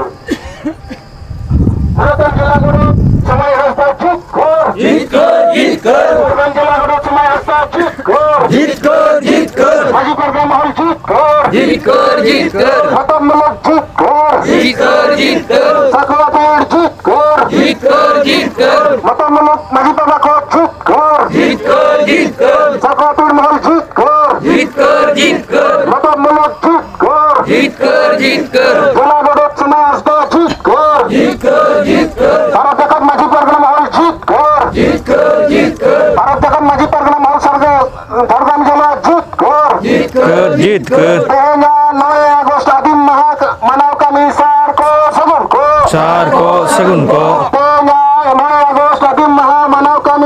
ᱢᱟᱱᱚᱛᱟᱱ ᱡᱮᱞᱟ ᱜᱚᱰᱮᱛ ᱥᱚᱢᱟᱭ ᱦᱟᱸᱥᱫᱟ ᱡᱤᱛᱠᱟᱹᱨ᱾ ᱡᱤᱛᱠᱟᱹᱨ, ᱡᱤᱛᱠᱟᱹᱨ᱾ ᱢᱟᱱᱚᱛᱟᱱ ᱡᱮᱞᱟ ᱜᱚᱰᱮᱛ ᱥᱚᱢᱟᱭ ᱦᱟᱸᱥᱫᱟ ᱡᱤᱛᱠᱟᱹᱨ᱾ ᱡᱤᱛᱠᱟᱹᱨ, ᱡᱤᱛᱠᱟᱹᱨ᱾ ᱢᱟᱹᱡᱷᱤ ᱯᱟᱨᱜᱟᱱᱟ ᱢᱚᱦᱚᱞ ᱡᱤᱛᱠᱟᱹᱨ᱾ ᱡᱤᱛᱠᱟᱹᱨ, ᱡᱤᱛᱠᱟᱹᱨ᱾ ᱦᱚᱛᱚᱫ ᱢᱩᱞᱩᱠ ᱡᱤᱛᱠᱟᱹᱨ᱾ ᱡᱤᱛᱠᱟᱹᱨ, ᱡᱤᱛᱠᱟᱹᱨ᱾ ᱥᱟᱠᱣᱟ ᱯᱤᱲ ᱡᱤᱛᱠᱟᱹᱨ᱾ ᱡᱤᱛᱠᱟᱹᱨ, ᱡᱤᱛᱠᱟᱹᱨ᱾ ᱦᱚᱛᱚᱫ ᱢᱩᱞᱩᱠ ᱢᱟᱹᱡᱷᱤ ᱵᱟᱵᱟ ᱠᱚ ᱡᱤᱛᱠᱟᱹᱨ᱾ ᱡᱤᱛᱠᱟᱹᱨ, ᱡᱤᱛᱠᱟᱹᱨ᱾ ᱥᱟᱠᱣᱟ ᱯᱤᱲ ᱢᱚᱦᱚᱞ ᱡᱤᱛᱠᱟᱹᱨ᱾ ᱡᱤᱛᱠᱟᱹᱨ, ᱡᱤᱛᱠᱟᱹᱨ᱾ ᱦᱚᱛᱚᱫ ᱢᱩᱞᱩᱠ ᱡᱤᱛᱠᱟᱹᱨ᱾ ᱡᱤᱛᱠᱟᱹᱨ, ᱡᱤᱛᱠᱟᱹᱨ᱾ ᱡᱮᱞᱟ ᱜᱚᱰᱮᱛ ᱥᱚᱢᱟᱭ ᱦᱟᱸᱥᱫᱟ ᱡᱤᱛᱠᱟᱹᱨ᱾ ᱡᱤᱛᱠᱟᱹᱨ, ᱡᱤᱛᱠᱟᱹᱨ᱾ ᱵᱷᱟᱨᱚᱛ ᱡᱟᱠᱟᱛ ᱢᱟᱹᱡᱷᱤ ᱯᱟᱨᱜᱟᱱᱟ ᱢᱚᱦᱚᱞ ᱡᱤᱛᱠᱟᱹᱨ᱾ ᱡᱤᱛᱠᱟᱹᱨ, ᱡᱤᱛᱠᱟᱹᱨ᱾ ᱵᱷᱟᱨᱚᱛ ᱡᱟᱠᱟᱛ ᱢᱟᱹᱡᱷᱤ ᱯᱟᱨᱜᱟᱱᱟ ᱢᱚᱦᱚᱞ ᱥᱟᱨᱜᱮ ᱡᱷᱟᱲᱜᱨᱟᱢ ᱡᱮᱞᱟ ᱡᱤᱛᱠᱟᱹᱨ᱾ ᱡᱤᱛᱠᱟᱹᱨ, ᱡᱤᱛᱠᱟᱹᱨ᱾ ᱛᱮᱦᱮᱧᱟᱜ ᱱᱚᱭ ᱟᱜᱚᱥᱴ ᱟᱹᱫᱤᱢ ᱢᱟᱦᱟ ᱢᱟᱱᱟᱣ ᱠᱟᱹᱢᱤ ᱥᱟᱨ ᱠᱚ ᱥᱟᱹᱜᱩᱱ ᱠᱚ᱾ ᱥᱟᱨ ᱠᱚ ᱥᱟᱹᱜᱩᱱ ᱠᱚ᱾ ᱛᱮᱦᱮᱧᱟᱜ ᱱᱚᱭ ᱟᱜᱚᱥᱴ ᱟᱹᱫᱤᱢ ᱢᱟᱦᱟ ᱢᱟᱱᱟᱣ ᱠᱟᱹᱢᱤ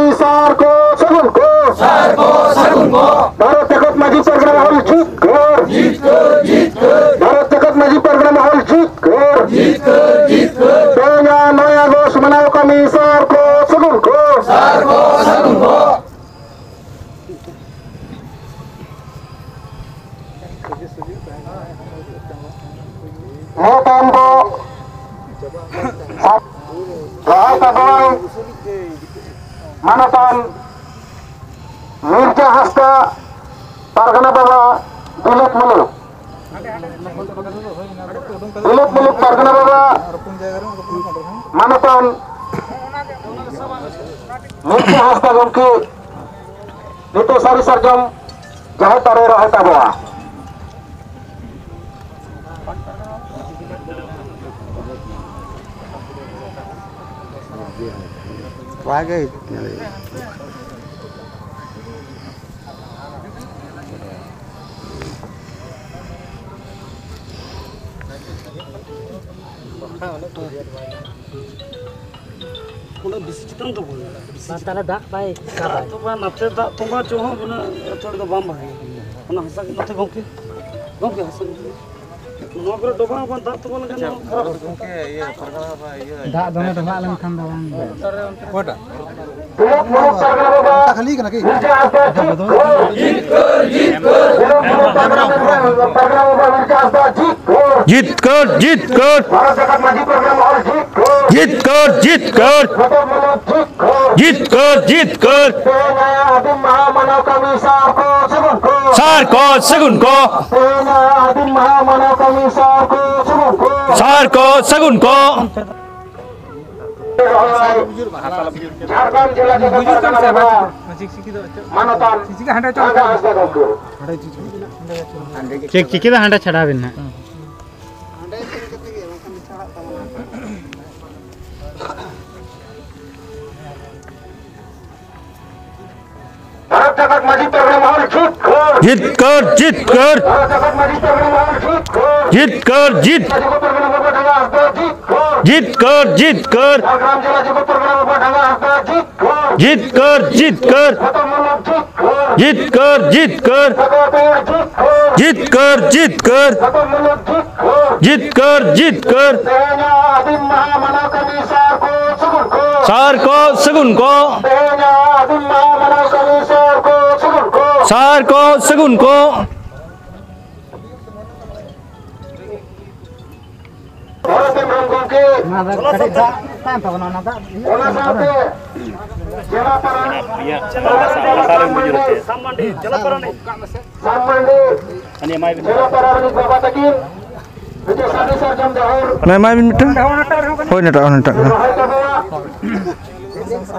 ᱱᱤᱭᱟᱹ ᱛᱟᱭᱚᱢ ᱫᱚ ᱨᱚᱦᱚᱭ ᱛᱟᱵᱚᱱ ᱢᱟᱱᱚᱛᱟᱱ ᱢᱤᱨᱡᱟ ᱦᱟᱸᱥᱫᱟ, ᱯᱟᱨᱜᱟᱱᱟ ᱵᱟᱵᱟ ᱫᱤᱞᱤᱯ ᱢᱩᱞᱩᱠ᱾ ᱫᱤᱞᱤᱯ ᱢᱩᱞᱩᱠ ᱯᱟᱨᱜᱟᱱᱟ ᱵᱟᱵᱟ ᱢᱟᱱᱚᱛᱟᱱ ᱢᱤᱨᱡᱟ ᱦᱟᱸᱥᱫᱟ ᱜᱚᱢᱠᱮ ᱱᱤᱛᱚᱜ ᱥᱟᱹᱨᱤ ᱥᱟᱨᱡᱚᱢ ᱡᱟᱦᱮᱨ ᱛᱟᱨᱮ ᱨᱚᱦᱚᱭ ᱛᱟᱵᱚᱣᱟ᱾ ᱩᱱᱟᱹᱜ ᱵᱮᱥᱤ ᱪᱮᱛᱟᱱ ᱫᱚ ᱵᱟᱝ᱾ ᱵᱮᱥᱤ ᱵᱟᱝ, ᱛᱟᱦᱞᱮ ᱫᱟᱜ ᱵᱟᱭ ᱫᱟᱜ ᱛᱚᱸᱵᱟ, ᱱᱟᱛᱮ ᱫᱟᱜ ᱛᱚᱸᱵᱟ ᱪᱚ ᱦᱚᱸ ᱩᱱᱟᱹᱜ ᱟᱹᱛᱷᱟᱹᱲᱤ ᱫᱚ ᱵᱟᱝ ᱵᱷᱟᱜᱮ᱾ ᱚᱱᱟ ᱦᱟᱥᱟ ᱜᱮ ᱱᱚᱛᱮ ᱜᱚᱢᱠᱮ, ᱜᱚᱢᱠᱮ ᱦᱟᱥᱟ ᱜᱮ᱾ ᱱᱚᱣᱟ ᱠᱚᱨᱮ ᱰᱚᱵᱷᱟᱜ ᱵᱟᱝ ᱫᱟᱜ ᱛᱚᱸᱵᱟ ᱞᱮᱱᱠᱷᱟᱱ ᱱᱚᱣᱟ ᱠᱷᱟᱨᱟᱯ᱾ ᱜᱚᱢᱠᱮ, ᱤᱭᱟᱹ, ᱯᱟᱨᱜᱟᱱᱟ ᱵᱟᱵᱟ, ᱤᱭᱟᱹ, ᱫᱟᱜ ᱫᱚᱢᱮ ᱰᱚᱵᱷᱟᱜ ᱞᱮᱱᱠᱷᱟᱱ ᱫᱚ ᱵᱟᱝ᱾ ᱚᱠᱚᱭᱴᱟᱜ? ᱠᱷᱟᱹᱞᱤ ᱠᱟᱱᱟ ᱠᱤ? ᱡᱤᱛᱠᱟᱹᱨ, ᱡᱤᱛᱠᱟᱹᱨ᱾ ᱡᱤᱛᱠᱟᱹᱨ, ᱡᱤᱛᱠᱟᱹᱨ᱾ ᱡᱤᱛᱠᱟᱹᱨ, ᱡᱤᱛᱠᱟᱹᱨ᱾ ᱡᱤᱛᱠᱟᱹᱨ, ᱡᱤᱛᱠᱟᱹᱨ᱾ ᱥᱟᱨ ᱠᱚ ᱥᱟᱹᱜᱩᱱ ᱠᱚ᱾ ᱥᱟᱨ ᱠᱚ ᱥᱟᱹᱜᱩᱱ ᱠᱚ᱾ ᱡᱷᱟᱲᱠᱷᱚᱸᱰ ᱡᱮᱞᱟ ᱡᱚᱜᱚ ᱯᱟᱨᱜᱟᱱᱟ ᱵᱟᱵᱟ ᱢᱟᱱᱚᱛᱟᱱ ᱨᱟᱸᱜᱟ ᱦᱟᱸᱥᱫᱟ ᱜᱚᱢᱠᱮ᱾ ᱪᱮᱠ ᱪᱤᱠᱟᱹ ᱫᱚ ᱦᱟᱸᱰᱮ ᱪᱷᱟᱰᱟᱣ ᱵᱮᱱ ᱦᱟᱸᱜ᱾ ᱵᱷᱟᱨᱚᱛ ᱡᱟᱠᱟᱛ ᱢᱟᱹᱡᱷᱤ ᱯᱟᱨᱜᱟᱱᱟ ᱢᱚᱦᱚᱞ ᱡᱤᱛᱠᱟᱹᱨ᱾ ᱡᱤᱛᱠᱟᱹᱨ, ᱡᱤᱛᱠᱟᱹᱨ᱾ ᱵᱷᱟᱨᱚᱛ ᱡᱟᱠᱟᱛ ᱢᱟᱹᱡᱷᱤ ᱯᱟᱨᱜᱟᱱᱟ ᱢᱚᱦᱚᱞ ᱡᱤᱛᱠᱟᱹᱨ᱾ ᱡᱤᱛᱠᱟᱹᱨ, ᱡᱤᱛᱠᱟᱹᱨ᱾ ᱡᱚᱜᱚ ᱯᱟᱨᱜᱟᱱᱟ ᱵᱟᱵᱟ ᱰᱷᱟᱸᱜᱟ ᱦᱟᱸᱥᱫᱟ ᱡᱤᱛᱠᱟᱹᱨ᱾ ᱡᱤᱛᱠᱟᱹᱨ, ᱡᱤᱛᱠᱟᱹᱨ᱾ ᱡᱷᱟᱲᱜᱨᱟᱢ ᱡᱮᱞᱟ ᱡᱚᱜᱚ ᱯᱟᱨᱜᱟᱱᱟ ᱵᱟᱵᱟ ᱰᱷᱟᱸᱜᱟ ᱦᱟᱸᱥᱫᱟ ᱡᱤᱛᱠᱟᱹᱨ᱾ ᱡᱤᱛᱠᱟᱹᱨ, ᱡᱤᱛᱠᱟᱹᱨ᱾ ᱦᱚᱯᱚᱱ ᱢᱩᱞᱩᱠ ᱡᱤᱛᱠᱟᱹᱨ᱾ ᱡᱤᱛᱠᱟᱹᱨ, ᱡᱤᱛᱠᱟᱹᱨ᱾ ᱡᱚᱜᱚ ᱯᱟᱨᱜᱟᱱᱟ ᱡᱤᱛᱠᱟᱹᱨ᱾ ᱡᱤᱛᱠᱟᱹᱨ, ᱡᱤᱛᱠᱟᱹᱨ᱾ ᱦᱚᱯᱚᱱ ᱢᱩᱞᱩᱠ ᱡᱤᱛᱠᱟᱹᱨ᱾ ᱡᱤᱛᱠᱟᱹᱨ, ᱡᱤᱛᱠᱟᱹᱨ᱾ ᱛᱮᱦᱮᱧᱟᱜ ᱟᱹᱫᱤᱢ ᱢᱟᱦᱟ ᱢᱟᱱᱟᱣ ᱠᱟᱹᱢᱤ ᱥᱟᱨ ᱠᱚ ᱥᱟᱹᱜᱩᱱ ᱠᱚ᱾ ᱥᱟᱨ ᱠᱚ ᱥᱟᱹᱜᱩᱱ ᱠᱚ᱾ ᱛᱮᱦᱮᱧᱟᱜ ᱟᱹᱫᱤᱢ ᱢᱟᱦᱟ ᱢᱟᱱᱟᱣ ᱠᱟᱹᱢᱤ ᱥᱟᱨ ᱠᱚ ᱥᱟᱹᱜᱩᱱ ᱠᱚ᱾ ᱥᱟᱨ ᱠᱚ ᱥᱟᱹᱜᱩᱱ ᱠᱚ᱾ ᱚᱱᱟ ᱫᱚ ᱠᱟᱹᱴᱤᱡ ᱫᱟᱜ ᱛᱟᱦᱮᱱ ᱛᱟᱵᱚᱱᱟ, ᱚᱱᱟ ᱫᱟᱜ ᱤᱭᱟᱹ ᱚᱱᱟ ᱥᱟᱶᱛᱮ ᱡᱮᱞᱟ ᱯᱟᱨᱟᱱᱤᱠ ᱤᱭᱟᱹ, ᱥᱟᱢᱟᱝ ᱫᱟᱥᱟ, ᱫᱟᱥᱟ ᱨᱮᱱ ᱵᱩᱡᱩᱨ ᱦᱚᱪᱚᱭᱟ᱾ ᱥᱟᱢ ᱢᱟᱱᱰᱤ, ᱡᱮᱞᱟ ᱯᱟᱨᱟᱱᱤᱠ᱾ ᱥᱟᱢ ᱢᱟᱱᱰᱤ, ᱦᱟᱹᱱᱤ ᱮᱢᱟᱭ ᱵᱤᱱ᱾ ᱡᱮᱞᱟ ᱯᱟᱨᱟᱱᱤᱠ ᱵᱟᱵᱟ ᱛᱟᱹᱠᱤᱱ ᱱᱤᱛᱚᱜ ᱥᱟᱹᱨᱤ ᱥᱟᱨᱡᱚᱢ ᱡᱟᱦᱮᱨ ᱢᱮ, ᱮᱢᱟᱭ ᱵᱤᱱ ᱢᱤᱫᱴᱟᱝ᱾ ᱦᱳᱭ, ᱱᱮᱴᱟᱜ, ᱱᱮᱴᱟᱜ ᱠᱟᱱᱟ᱾ ᱨᱚᱦᱚᱭ ᱛᱟᱵᱚᱱᱟ᱾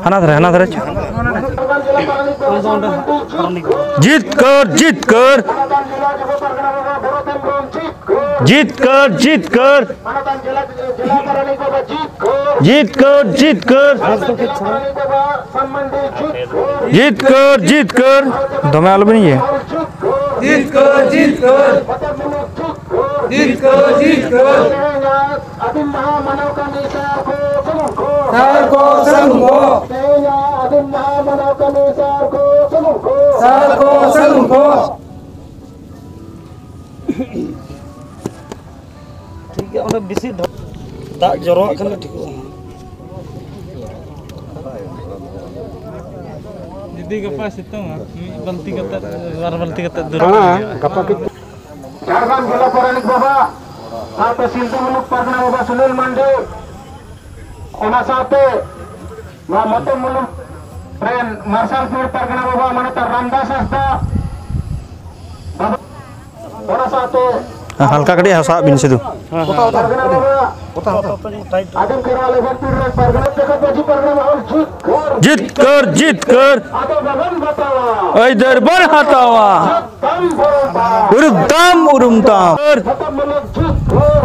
ᱦᱟᱱᱟ ᱫᱷᱟᱨᱮ, ᱦᱟᱱᱟ ᱫᱷᱟᱨᱮ᱾ ᱡᱮᱞᱟ ᱯᱟᱨᱟᱱᱤᱠ ᱵᱟᱵᱟ ᱥᱟᱢ ᱢᱟᱱᱰᱤ ᱡᱤᱛᱠᱟᱹᱨ, ᱡᱤᱛᱠᱟᱹᱨ᱾ ᱢᱟᱱᱚᱛᱟᱱ ᱡᱮᱞᱟ ᱡᱩᱵᱚ ᱯᱟᱨᱜᱟᱱᱟ ᱵᱟᱵᱟ ᱵᱚᱨᱚᱛᱮᱱ ᱵᱚᱱ ᱡᱤᱛᱠᱟᱹᱨ᱾ ᱡᱤᱛᱠᱟᱹᱨ, ᱡᱤᱛᱠᱟᱹᱨ᱾ ᱢᱟᱱᱚᱛᱟᱱ ᱡᱮᱞᱟ, ᱡᱮᱞᱟ ᱯᱟᱨᱟᱱᱤᱠ ᱵᱟᱵᱟ ᱡᱤᱛᱠᱟᱹᱨ᱾ ᱡᱤᱛᱠᱟᱹᱨ, ᱡᱤᱛᱠᱟᱹᱨ᱾ ᱢᱟᱱᱚᱛᱟᱱ ᱡᱮᱞᱟ ᱯᱟᱨᱟᱱᱤᱠ ᱵᱟᱵᱟ ᱥᱟᱢ ᱢᱟᱱᱰᱤ ᱡᱤᱛᱠᱟᱹᱨ᱾ ᱡᱤᱛᱠᱟᱹᱨ, ᱡᱤᱛᱠᱟᱹᱨ᱾ ᱫᱚᱢᱮ ᱟᱞᱚᱵᱤᱱ ᱤᱭᱟᱹ᱾ ᱡᱤᱛᱠᱟᱹᱨ, ᱡᱤᱛᱠᱟᱹᱨ᱾ ᱵᱚᱛᱚᱨ ᱢᱩᱞᱩᱠ ᱡᱤᱛᱠᱟᱹᱨ᱾ ᱡᱤᱛᱠᱟᱹᱨ, ᱡᱤᱛᱠᱟᱹᱨ᱾ ᱛᱮᱦᱮᱧᱟᱜ ᱟᱹᱫᱤᱢ ᱢᱟᱦᱟ ᱢᱟᱱᱟᱣ ᱠᱟᱹᱢᱤ ᱥᱟᱨ ᱠᱚ ᱥᱟᱹᱜᱩᱱ ᱠᱚ᱾ ᱥᱟᱨ ᱠᱚ ᱥᱟᱹᱜᱩᱱ ᱠᱚ᱾ ᱛᱮᱦᱮᱧᱟᱜ ᱟᱹᱫᱤᱢ ᱢᱟᱦᱟ ᱢᱟᱱᱟᱣ ᱠᱟᱹᱢᱤ ᱥᱟᱨ ᱠᱚ ᱥᱟᱹᱜᱩᱱ ᱠᱚ᱾ ᱥᱟᱨ ᱠᱚ ᱥᱟᱹᱜᱩᱱ ᱠᱚ᱾ ᱴᱷᱤᱠ ᱜᱮᱭᱟ, ᱚᱸᱰᱮ ᱵᱮᱥᱤ ᱰᱷᱮᱨ ᱫᱟᱜ ᱡᱚᱨᱚᱣᱟᱜ ᱠᱷᱟᱱ ᱫᱚ ᱴᱷᱤᱠᱚᱜᱼᱟ᱾ ᱡᱩᱫᱤ ᱜᱟᱯᱟ ᱥᱤᱛᱩᱝᱟ, ᱢᱤᱫ ᱵᱟᱹᱞᱛᱤ ᱠᱟᱛᱮ, ᱵᱟᱨ ᱵᱟᱹᱞᱛᱤ ᱠᱟᱛᱮ ᱫᱩᱞ ᱦᱮᱸ, ᱜᱟᱯᱟ ᱠᱤ ᱡᱷᱟᱲᱜᱨᱟᱢ ᱡᱮᱞᱟ ᱯᱟᱨᱟᱱᱤᱠ ᱵᱟᱵᱟ ᱥᱟᱶᱛᱮ ᱥᱤᱞᱫᱟᱹ ᱢᱩᱞᱩᱠ ᱯᱟᱨᱜᱟᱱᱟ ᱵᱟᱵᱟ ᱥᱩᱱᱤᱞ ᱢᱟᱱᱰᱤ, ᱚᱱᱟ ᱥᱟᱶᱛᱮ ᱱᱚᱣᱟ ᱢᱚᱛᱚ ᱢᱩᱞᱩᱠ ᱨᱮᱱ ᱢᱟᱨᱥᱟᱞ ᱯᱩᱨ ᱯᱟᱨᱜᱟᱱᱟ ᱵᱟᱵᱟ ᱢᱟᱱᱚᱛ ᱨᱟᱢᱫᱟᱥ ᱦᱟᱸᱥᱫᱟ, ᱵᱟᱵᱟ, ᱚᱱᱟ ᱥᱟᱶᱛᱮ ᱦᱟᱞᱠᱟ ᱠᱟᱹᱴᱤᱡ ᱦᱟᱥᱟᱣᱟᱜ ᱵᱤᱱ ᱥᱤᱫᱷᱩ᱾ ᱯᱟᱨᱜᱟᱱᱟ ᱵᱟᱵᱟ, ᱟᱫᱚᱢ ᱠᱷᱮᱨᱣᱟᱞ ᱮᱵᱷᱮᱱᱯᱩᱨ ᱨᱮᱱ ᱯᱟᱨᱜᱟᱱᱟ ᱡᱟᱠᱟᱛ ᱢᱟᱹᱡᱷᱤ ᱯᱟᱨᱜᱟᱱᱟ ᱢᱚᱦᱚᱞ ᱡᱤᱛᱠᱟᱹᱨ᱾ ᱡᱤᱛᱠᱟᱹᱨ, ᱡᱤᱛᱠᱟᱹᱨ᱾ ᱟᱫᱚ ᱵᱟᱵᱚᱱ ᱵᱟᱛᱟᱣᱟ᱾ ᱟᱹᱭᱫᱟᱹᱨ ᱵᱚᱱ ᱦᱟᱛᱟᱣᱟ᱾ ᱩᱨᱩᱢ ᱛᱟᱢ, ᱩᱨᱩᱢ ᱛᱟᱢ᱾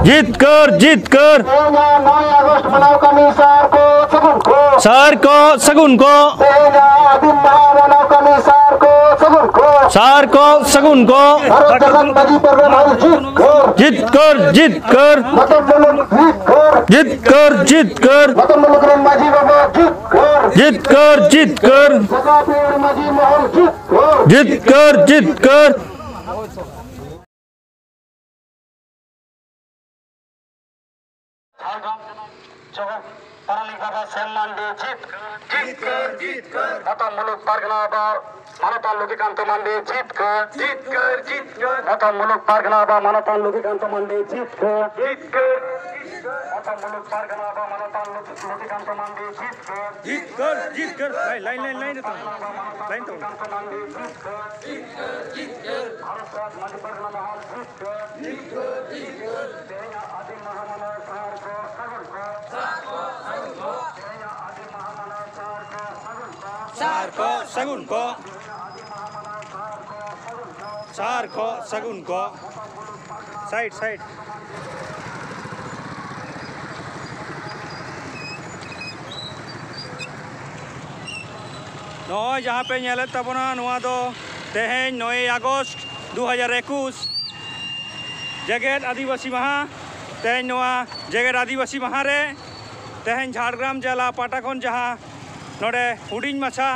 ᱡᱤᱛᱠᱟᱹᱨ, ᱡᱤᱛᱠᱟᱹᱨ᱾ ᱛᱮᱦᱮᱧᱟᱜ ᱱᱚᱭ ᱟᱜᱚᱥᱴ ᱢᱟᱱᱟᱣ ᱠᱟᱹᱢᱤ ᱥᱟᱨ ᱠᱚ ᱥᱟᱹᱜᱩᱱ ᱠᱚ᱾ ᱥᱟᱨ ᱠᱚ ᱥᱟᱹᱜᱩᱱ ᱠᱚ᱾ ᱛᱮᱦᱮᱧᱟᱜ ᱟᱹᱫᱤᱢ ᱢᱟᱦᱟ ᱢᱟᱱᱟᱣ ᱠᱟᱹᱢᱤ ᱥᱟᱨ ᱠᱚ ᱥᱟᱹᱜᱩᱱ ᱠᱚ᱾ ᱥᱟᱨ ᱠᱚ ᱥᱟᱹᱜᱩᱱ ᱠᱚ᱾ ᱵᱷᱟᱨᱚᱛ ᱡᱟᱠᱟᱛ ᱢᱟᱹᱡᱷᱤ ᱯᱟᱨᱜᱟᱱᱟ ᱡᱤᱛᱠᱟᱹᱨ᱾ ᱡᱤᱛᱠᱟᱹᱨ, ᱡᱤᱛᱠᱟᱹᱨ᱾ ᱢᱚᱛᱚ ᱢᱩᱞᱩᱠ ᱡᱤᱛᱠᱟᱹᱨ᱾ ᱡᱤᱛᱠᱟᱹᱨ, ᱡᱤᱛᱠᱟᱹᱨ᱾ ᱢᱚᱛᱚ ᱢᱩᱞᱩᱠ ᱨᱮᱱ ᱢᱟᱹᱡᱷᱤ ᱵᱟᱵᱟ ᱡᱤᱛᱠᱟᱹᱨ᱾ ᱡᱤᱛᱠᱟᱹᱨ, ᱡᱤᱛᱠᱟᱹᱨ᱾ ᱥᱟᱜᱟ ᱯᱤᱭᱟᱹᱲ ᱢᱟᱹᱡᱷᱤ ᱢᱚᱦᱚᱞ ᱡᱤᱛᱠᱟᱹᱨ᱾ ᱡᱤᱛᱠᱟᱹᱨ, ᱡᱤᱛᱠᱟᱹᱨ᱾ ᱡᱷᱟᱲᱜᱨᱟᱢ ᱡᱚᱱᱚᱜ ᱡᱚᱜᱚ ᱯᱟᱨᱟᱱᱤᱠ ᱵᱟᱵᱟ ᱥᱮᱢ ᱢᱟᱱᱰᱤ ᱡᱤᱛᱠᱟᱹᱨ, ᱡᱤᱛᱠᱟᱹᱨ, ᱡᱤᱛᱠᱟᱹᱨ᱾ ᱢᱚᱛᱚᱢ ᱢᱩᱞᱩᱠ ᱯᱟᱨᱜᱟᱱᱟ ᱵᱟᱵᱟ ᱢᱟᱱᱚᱛᱟᱱ ᱞᱚᱠᱠᱷᱤᱠᱟᱱᱛ ᱢᱟᱱᱰᱤ ᱡᱤᱛᱠᱟᱹᱨ, ᱡᱤᱛᱠᱟᱹᱨ, ᱡᱤᱛᱠᱟᱹᱨ᱾ ᱢᱚᱛᱚᱢ ᱢᱩᱞᱩᱠ ᱯᱟᱨᱜᱟᱱᱟ ᱵᱟᱵᱟ ᱢᱟᱱᱚᱛᱟᱱ ᱞᱚᱠᱠᱷᱤᱠᱟᱱᱛ ᱢᱟᱱᱰᱤ ᱡᱤᱛᱠᱟᱹᱨ, ᱡᱤᱛᱠᱟᱹᱨ, ᱡᱤᱛᱠᱟᱹᱨ᱾ ᱢᱚᱛᱚᱢ ᱢᱩᱞᱩᱠ ᱯᱟᱨᱜᱟᱱᱟ ᱵᱟᱵᱟ ᱢᱟᱱᱚᱛᱟᱱ ᱞᱚᱠᱠᱷᱤᱠᱟᱱᱛ ᱢᱟᱱᱰᱤ ᱡᱤᱛᱠᱟᱹᱨ, ᱡᱤᱛᱠᱟᱹᱨ, ᱡᱤᱛᱠᱟᱹᱨ᱾ ᱞᱟᱭᱤᱱ, ᱞᱟᱭᱤᱱ, ᱞᱟᱭᱤᱱ, ᱞᱟᱭᱤᱱ ᱨᱮ ᱛᱟᱵᱚᱱ᱾ ᱞᱟᱭᱤᱱ ᱛᱟᱵᱚᱱ᱾ ᱢᱟᱱᱰᱤ ᱡᱤᱛᱠᱟᱹᱨ, ᱡᱤᱛᱠᱟᱹᱨ, ᱡᱤᱛᱠᱟᱹᱨ᱾ ᱵᱷᱟᱨᱚᱛ ᱨᱟᱡᱽ ᱢᱟᱹᱡᱷᱤ ᱯᱟᱨᱜᱟᱱᱟ ᱢᱚᱦᱚᱞ ᱡᱤᱛᱠᱟᱹᱨ, ᱡᱤᱛᱠᱟᱹᱨ, ᱡᱤᱛᱠᱟᱹᱨ᱾ ᱛᱮᱦᱮᱧᱟᱜ ᱟᱹᱫᱤᱢ ᱢᱟᱦᱟ ᱢᱟᱱᱟᱣ ᱥᱟᱨ ᱠᱚ ᱥᱟᱹᱜᱩᱱ ᱠᱚ᱾ ᱥᱟᱨ ᱠᱚ ᱥᱟᱹᱜᱩᱱ ᱠᱚ᱾ ᱥᱟᱨ ᱠᱚ ᱥᱟᱹᱜᱩᱱ ᱠᱚ᱾ Side, side. ᱱᱚᱜᱼᱚᱭ ᱡᱟᱦᱟᱸ ᱯᱮ ᱧᱮᱞᱮᱫ ᱛᱟᱵᱚᱱᱟ, ᱱᱚᱣᱟ ᱫᱚ ᱛᱮᱦᱮᱧ ᱱᱚᱭᱮᱭ ᱟᱜᱚᱥᱴ ᱫᱩ ᱦᱟᱡᱟᱨ ᱮᱠᱩᱥ, ᱡᱮᱜᱮᱛ ᱟᱹᱫᱤᱵᱟᱹᱥᱤ ᱢᱟᱦᱟ᱾ ᱛᱮᱦᱮᱧ ᱱᱚᱣᱟ ᱡᱮᱜᱮᱛ ᱟᱹᱫᱤᱵᱟᱹᱥᱤ ᱢᱟᱦᱟ ᱨᱮ ᱛᱮᱦᱮᱧ ᱡᱷᱟᱲᱜᱨᱟᱢ ᱡᱮᱞᱟ ᱯᱟᱦᱴᱟ ᱠᱷᱚᱱ ᱡᱟᱦᱟᱸ ᱱᱚᱰᱮ ᱦᱩᱰᱤᱧ ᱢᱟᱪᱷᱟ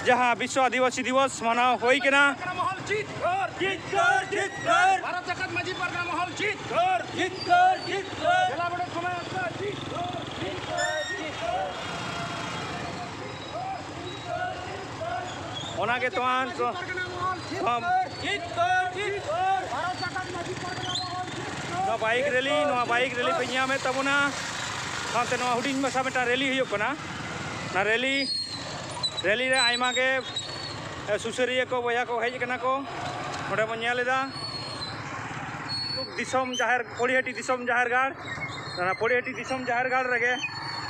ᱡᱟᱦᱟᱸ ᱵᱤᱥᱥᱚ ᱟᱹᱫᱤᱵᱟᱹᱥᱤ ᱫᱤᱵᱚᱥ ᱢᱟᱱᱟᱣ ᱦᱩᱭ ᱠᱟᱱᱟ᱾ ᱢᱚᱦᱚᱞ ᱡᱤᱛᱠᱟᱹᱨ, ᱡᱤᱛᱠᱟᱹᱨ, ᱡᱤᱛᱠᱟᱹᱨ᱾ ᱵᱷᱟᱨᱚᱛ ᱡᱟᱠᱟᱛ ᱢᱟᱹᱡᱷᱤ ᱯᱟᱨᱜᱟᱱᱟ ᱢᱚᱦᱚᱞ ᱡᱤᱛᱠᱟᱹᱨ, ᱡᱤᱛᱠᱟᱹᱨ, ᱡᱤᱛᱠᱟᱹᱨ᱾ ᱡᱮᱞᱟ ᱵᱚᱰᱮ ᱥᱚᱢᱟᱡᱽ ᱟᱥᱲᱟ ᱡᱤᱛᱠᱟᱹᱨ, ᱡᱤᱛᱠᱟᱹᱨ, ᱡᱤᱛᱠᱟᱹᱨ᱾ ᱚᱱᱟ ᱜᱮ ᱛᱚᱣᱟᱱ ᱠᱚ, ᱡᱤᱛᱠᱟᱹᱨ, ᱡᱤᱛᱠᱟᱹᱨ᱾ ᱵᱷᱟᱨᱚᱛ ᱡᱟᱠᱟᱛ ᱢᱟᱹᱡᱷᱤ ᱯᱟᱨᱜᱟᱱᱟ ᱢᱚᱦᱚᱞ ᱡᱤᱛᱠᱟᱹᱨ᱾ ᱱᱚᱣᱟ ᱵᱟᱭᱤᱠ ᱨᱮᱞᱤ, ᱱᱚᱣᱟ ᱵᱟᱭᱤᱠ ᱨᱮᱞᱤ ᱯᱮ ᱧᱟᱢᱮᱫ ᱛᱟᱵᱚᱱᱟ, ᱥᱟᱶᱛᱮ ᱱᱚᱣᱟ ᱦᱩᱰᱤᱧ ᱢᱟᱪᱷᱟ ᱢᱤᱫᱴᱟᱝ ᱨᱮᱞᱤ ᱦᱩᱭᱩᱜ ᱠᱟᱱᱟ᱾ ᱚᱱᱟ ᱨᱮᱞᱤ, ᱨᱮᱞᱤ ᱨᱮ ᱟᱭᱢᱟ ᱜᱮ, ᱮ, ᱥᱩᱥᱟᱹᱨᱤᱭᱟᱹ ᱠᱚ, ᱵᱚᱭᱦᱟ ᱠᱚ ᱦᱮᱡ ᱟᱠᱟᱱᱟ ᱠᱚ᱾ ᱱᱚᱰᱮ ᱵᱚᱱ ᱧᱮᱞ ᱮᱫᱟ, ᱫᱤᱥᱚᱢ ᱡᱟᱦᱮᱨ, ᱯᱚᱲᱤᱦᱟᱹᱴᱤ ᱫᱤᱥᱚᱢ ᱡᱟᱦᱮᱨ ᱜᱟᱲ, ᱚᱱᱟ ᱯᱚᱲᱤᱦᱟᱹᱴᱤ ᱫᱤᱥᱚᱢ ᱡᱟᱦᱮᱨ ᱜᱟᱲ ᱨᱮᱜᱮ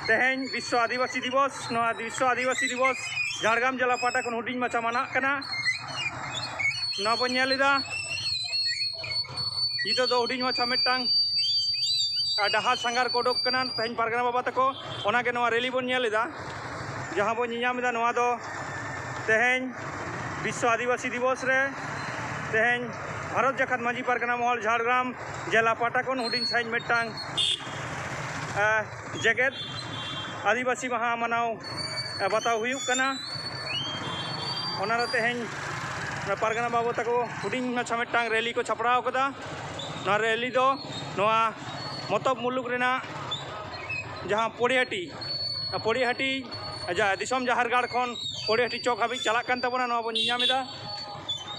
ᱛᱮᱦᱮᱧ ᱵᱤᱥᱥᱚ ᱟᱹᱫᱤᱵᱟᱹᱥᱤ ᱫᱤᱵᱚᱥ, ᱱᱚᱣᱟ ᱵᱤᱥᱥᱚ ᱟᱹᱫᱤᱵᱟᱹᱥᱤ ᱫᱤᱵᱚᱥ ᱡᱷᱟᱲᱜᱨᱟᱢ ᱡᱮᱞᱟ ᱯᱟᱦᱴᱟ ᱠᱷᱚᱱ ᱦᱩᱰᱤᱧ ᱢᱟᱪᱷᱟ ᱢᱟᱱᱟᱜ ᱠᱟᱱᱟ᱾ ᱱᱚᱣᱟ ᱵᱚᱱ ᱧᱮᱞ ᱮᱫᱟ, ᱱᱤᱛᱚᱜ ᱫᱚ ᱦᱩᱰᱤᱧ ᱢᱟᱪᱷᱟ ᱢᱤᱫᱴᱟᱝ ᱟᱨ ᱰᱟᱦᱟᱨ ᱥᱟᱸᱜᱷᱟᱨ ᱠᱚ ᱩᱰᱩᱠ ᱠᱟᱱᱟ ᱛᱮᱦᱮᱧ ᱯᱟᱨᱜᱟᱱᱟ ᱵᱟᱵᱟ ᱛᱟᱠᱚ, ᱚᱱᱟᱜᱮ ᱱᱚᱣᱟ ᱨᱮᱞᱤ ᱵᱚᱱ ᱧᱮᱞ ᱮᱫᱟ᱾ ᱡᱟᱦᱟᱸ ᱵᱚᱱ ᱧᱮᱧᱟᱢ ᱮᱫᱟ, ᱱᱚᱣᱟ ᱫᱚ ᱛᱮᱦᱮᱧ ᱵᱤᱥᱥᱚ ᱟᱹᱫᱤᱵᱟᱹᱥᱤ ᱫᱤᱵᱚᱥ ᱨᱮ ᱛᱮᱦᱮᱧ ᱵᱷᱟᱨᱚᱛ ᱡᱟᱠᱟᱛ ᱢᱟᱹᱡᱷᱤ ᱯᱟᱨᱜᱟᱱᱟ ᱢᱚᱦᱚᱞ ᱡᱷᱟᱲᱜᱨᱟᱢ ᱡᱮᱞᱟ ᱯᱟᱦᱴᱟ ᱠᱷᱚᱱ ᱦᱩᱰᱤᱧ ᱥᱟᱺᱦᱤᱡ ᱢᱤᱫᱴᱟᱝ, ᱮ, ᱡᱮᱜᱮᱛ ᱟᱹᱫᱤᱵᱟᱹᱥᱤ ᱢᱟᱦᱟ ᱢᱟᱱᱟᱣ, ᱮ, ᱵᱟᱛᱟᱣ ᱦᱩᱭᱩᱜ ᱠᱟᱱᱟ᱾ ᱚᱱᱟᱨᱮ ᱛᱮᱦᱮᱧ ᱯᱟᱨᱜᱟᱱᱟ ᱵᱟᱵᱟ ᱛᱟᱠᱚ ᱦᱩᱰᱤᱧ ᱢᱟᱪᱷᱟ ᱢᱤᱫᱴᱟᱝ ᱨᱮᱞᱤ ᱠᱚ ᱥᱟᱯᱲᱟᱣ ᱠᱟᱫᱟ᱾ ᱱᱚᱣᱟ ᱨᱮᱞᱤ ᱫᱚ ᱱᱚᱣᱟ ᱢᱚᱛᱚᱵ ᱢᱩᱞᱩᱠ ᱨᱮᱱᱟᱜ ᱡᱟᱦᱟᱸ ᱯᱚᱲᱤᱦᱟᱹᱴᱤ, ᱯᱚᱲᱤᱦᱟᱹᱴᱤ ᱡᱟᱦᱟᱸ ᱫᱤᱥᱚᱢ ᱡᱟᱦᱮᱨ ᱜᱟᱲ ᱠᱷᱚᱱ ᱯᱚᱲᱤᱦᱟᱹᱴᱤ ᱪᱚᱠ ᱦᱟᱹᱵᱤᱡ ᱪᱟᱞᱟᱜ ᱠᱟᱱ ᱛᱟᱵᱚᱱᱟ, ᱱᱚᱣᱟ ᱵᱚᱱ ᱧᱮᱧᱟᱢ ᱮᱫᱟ᱾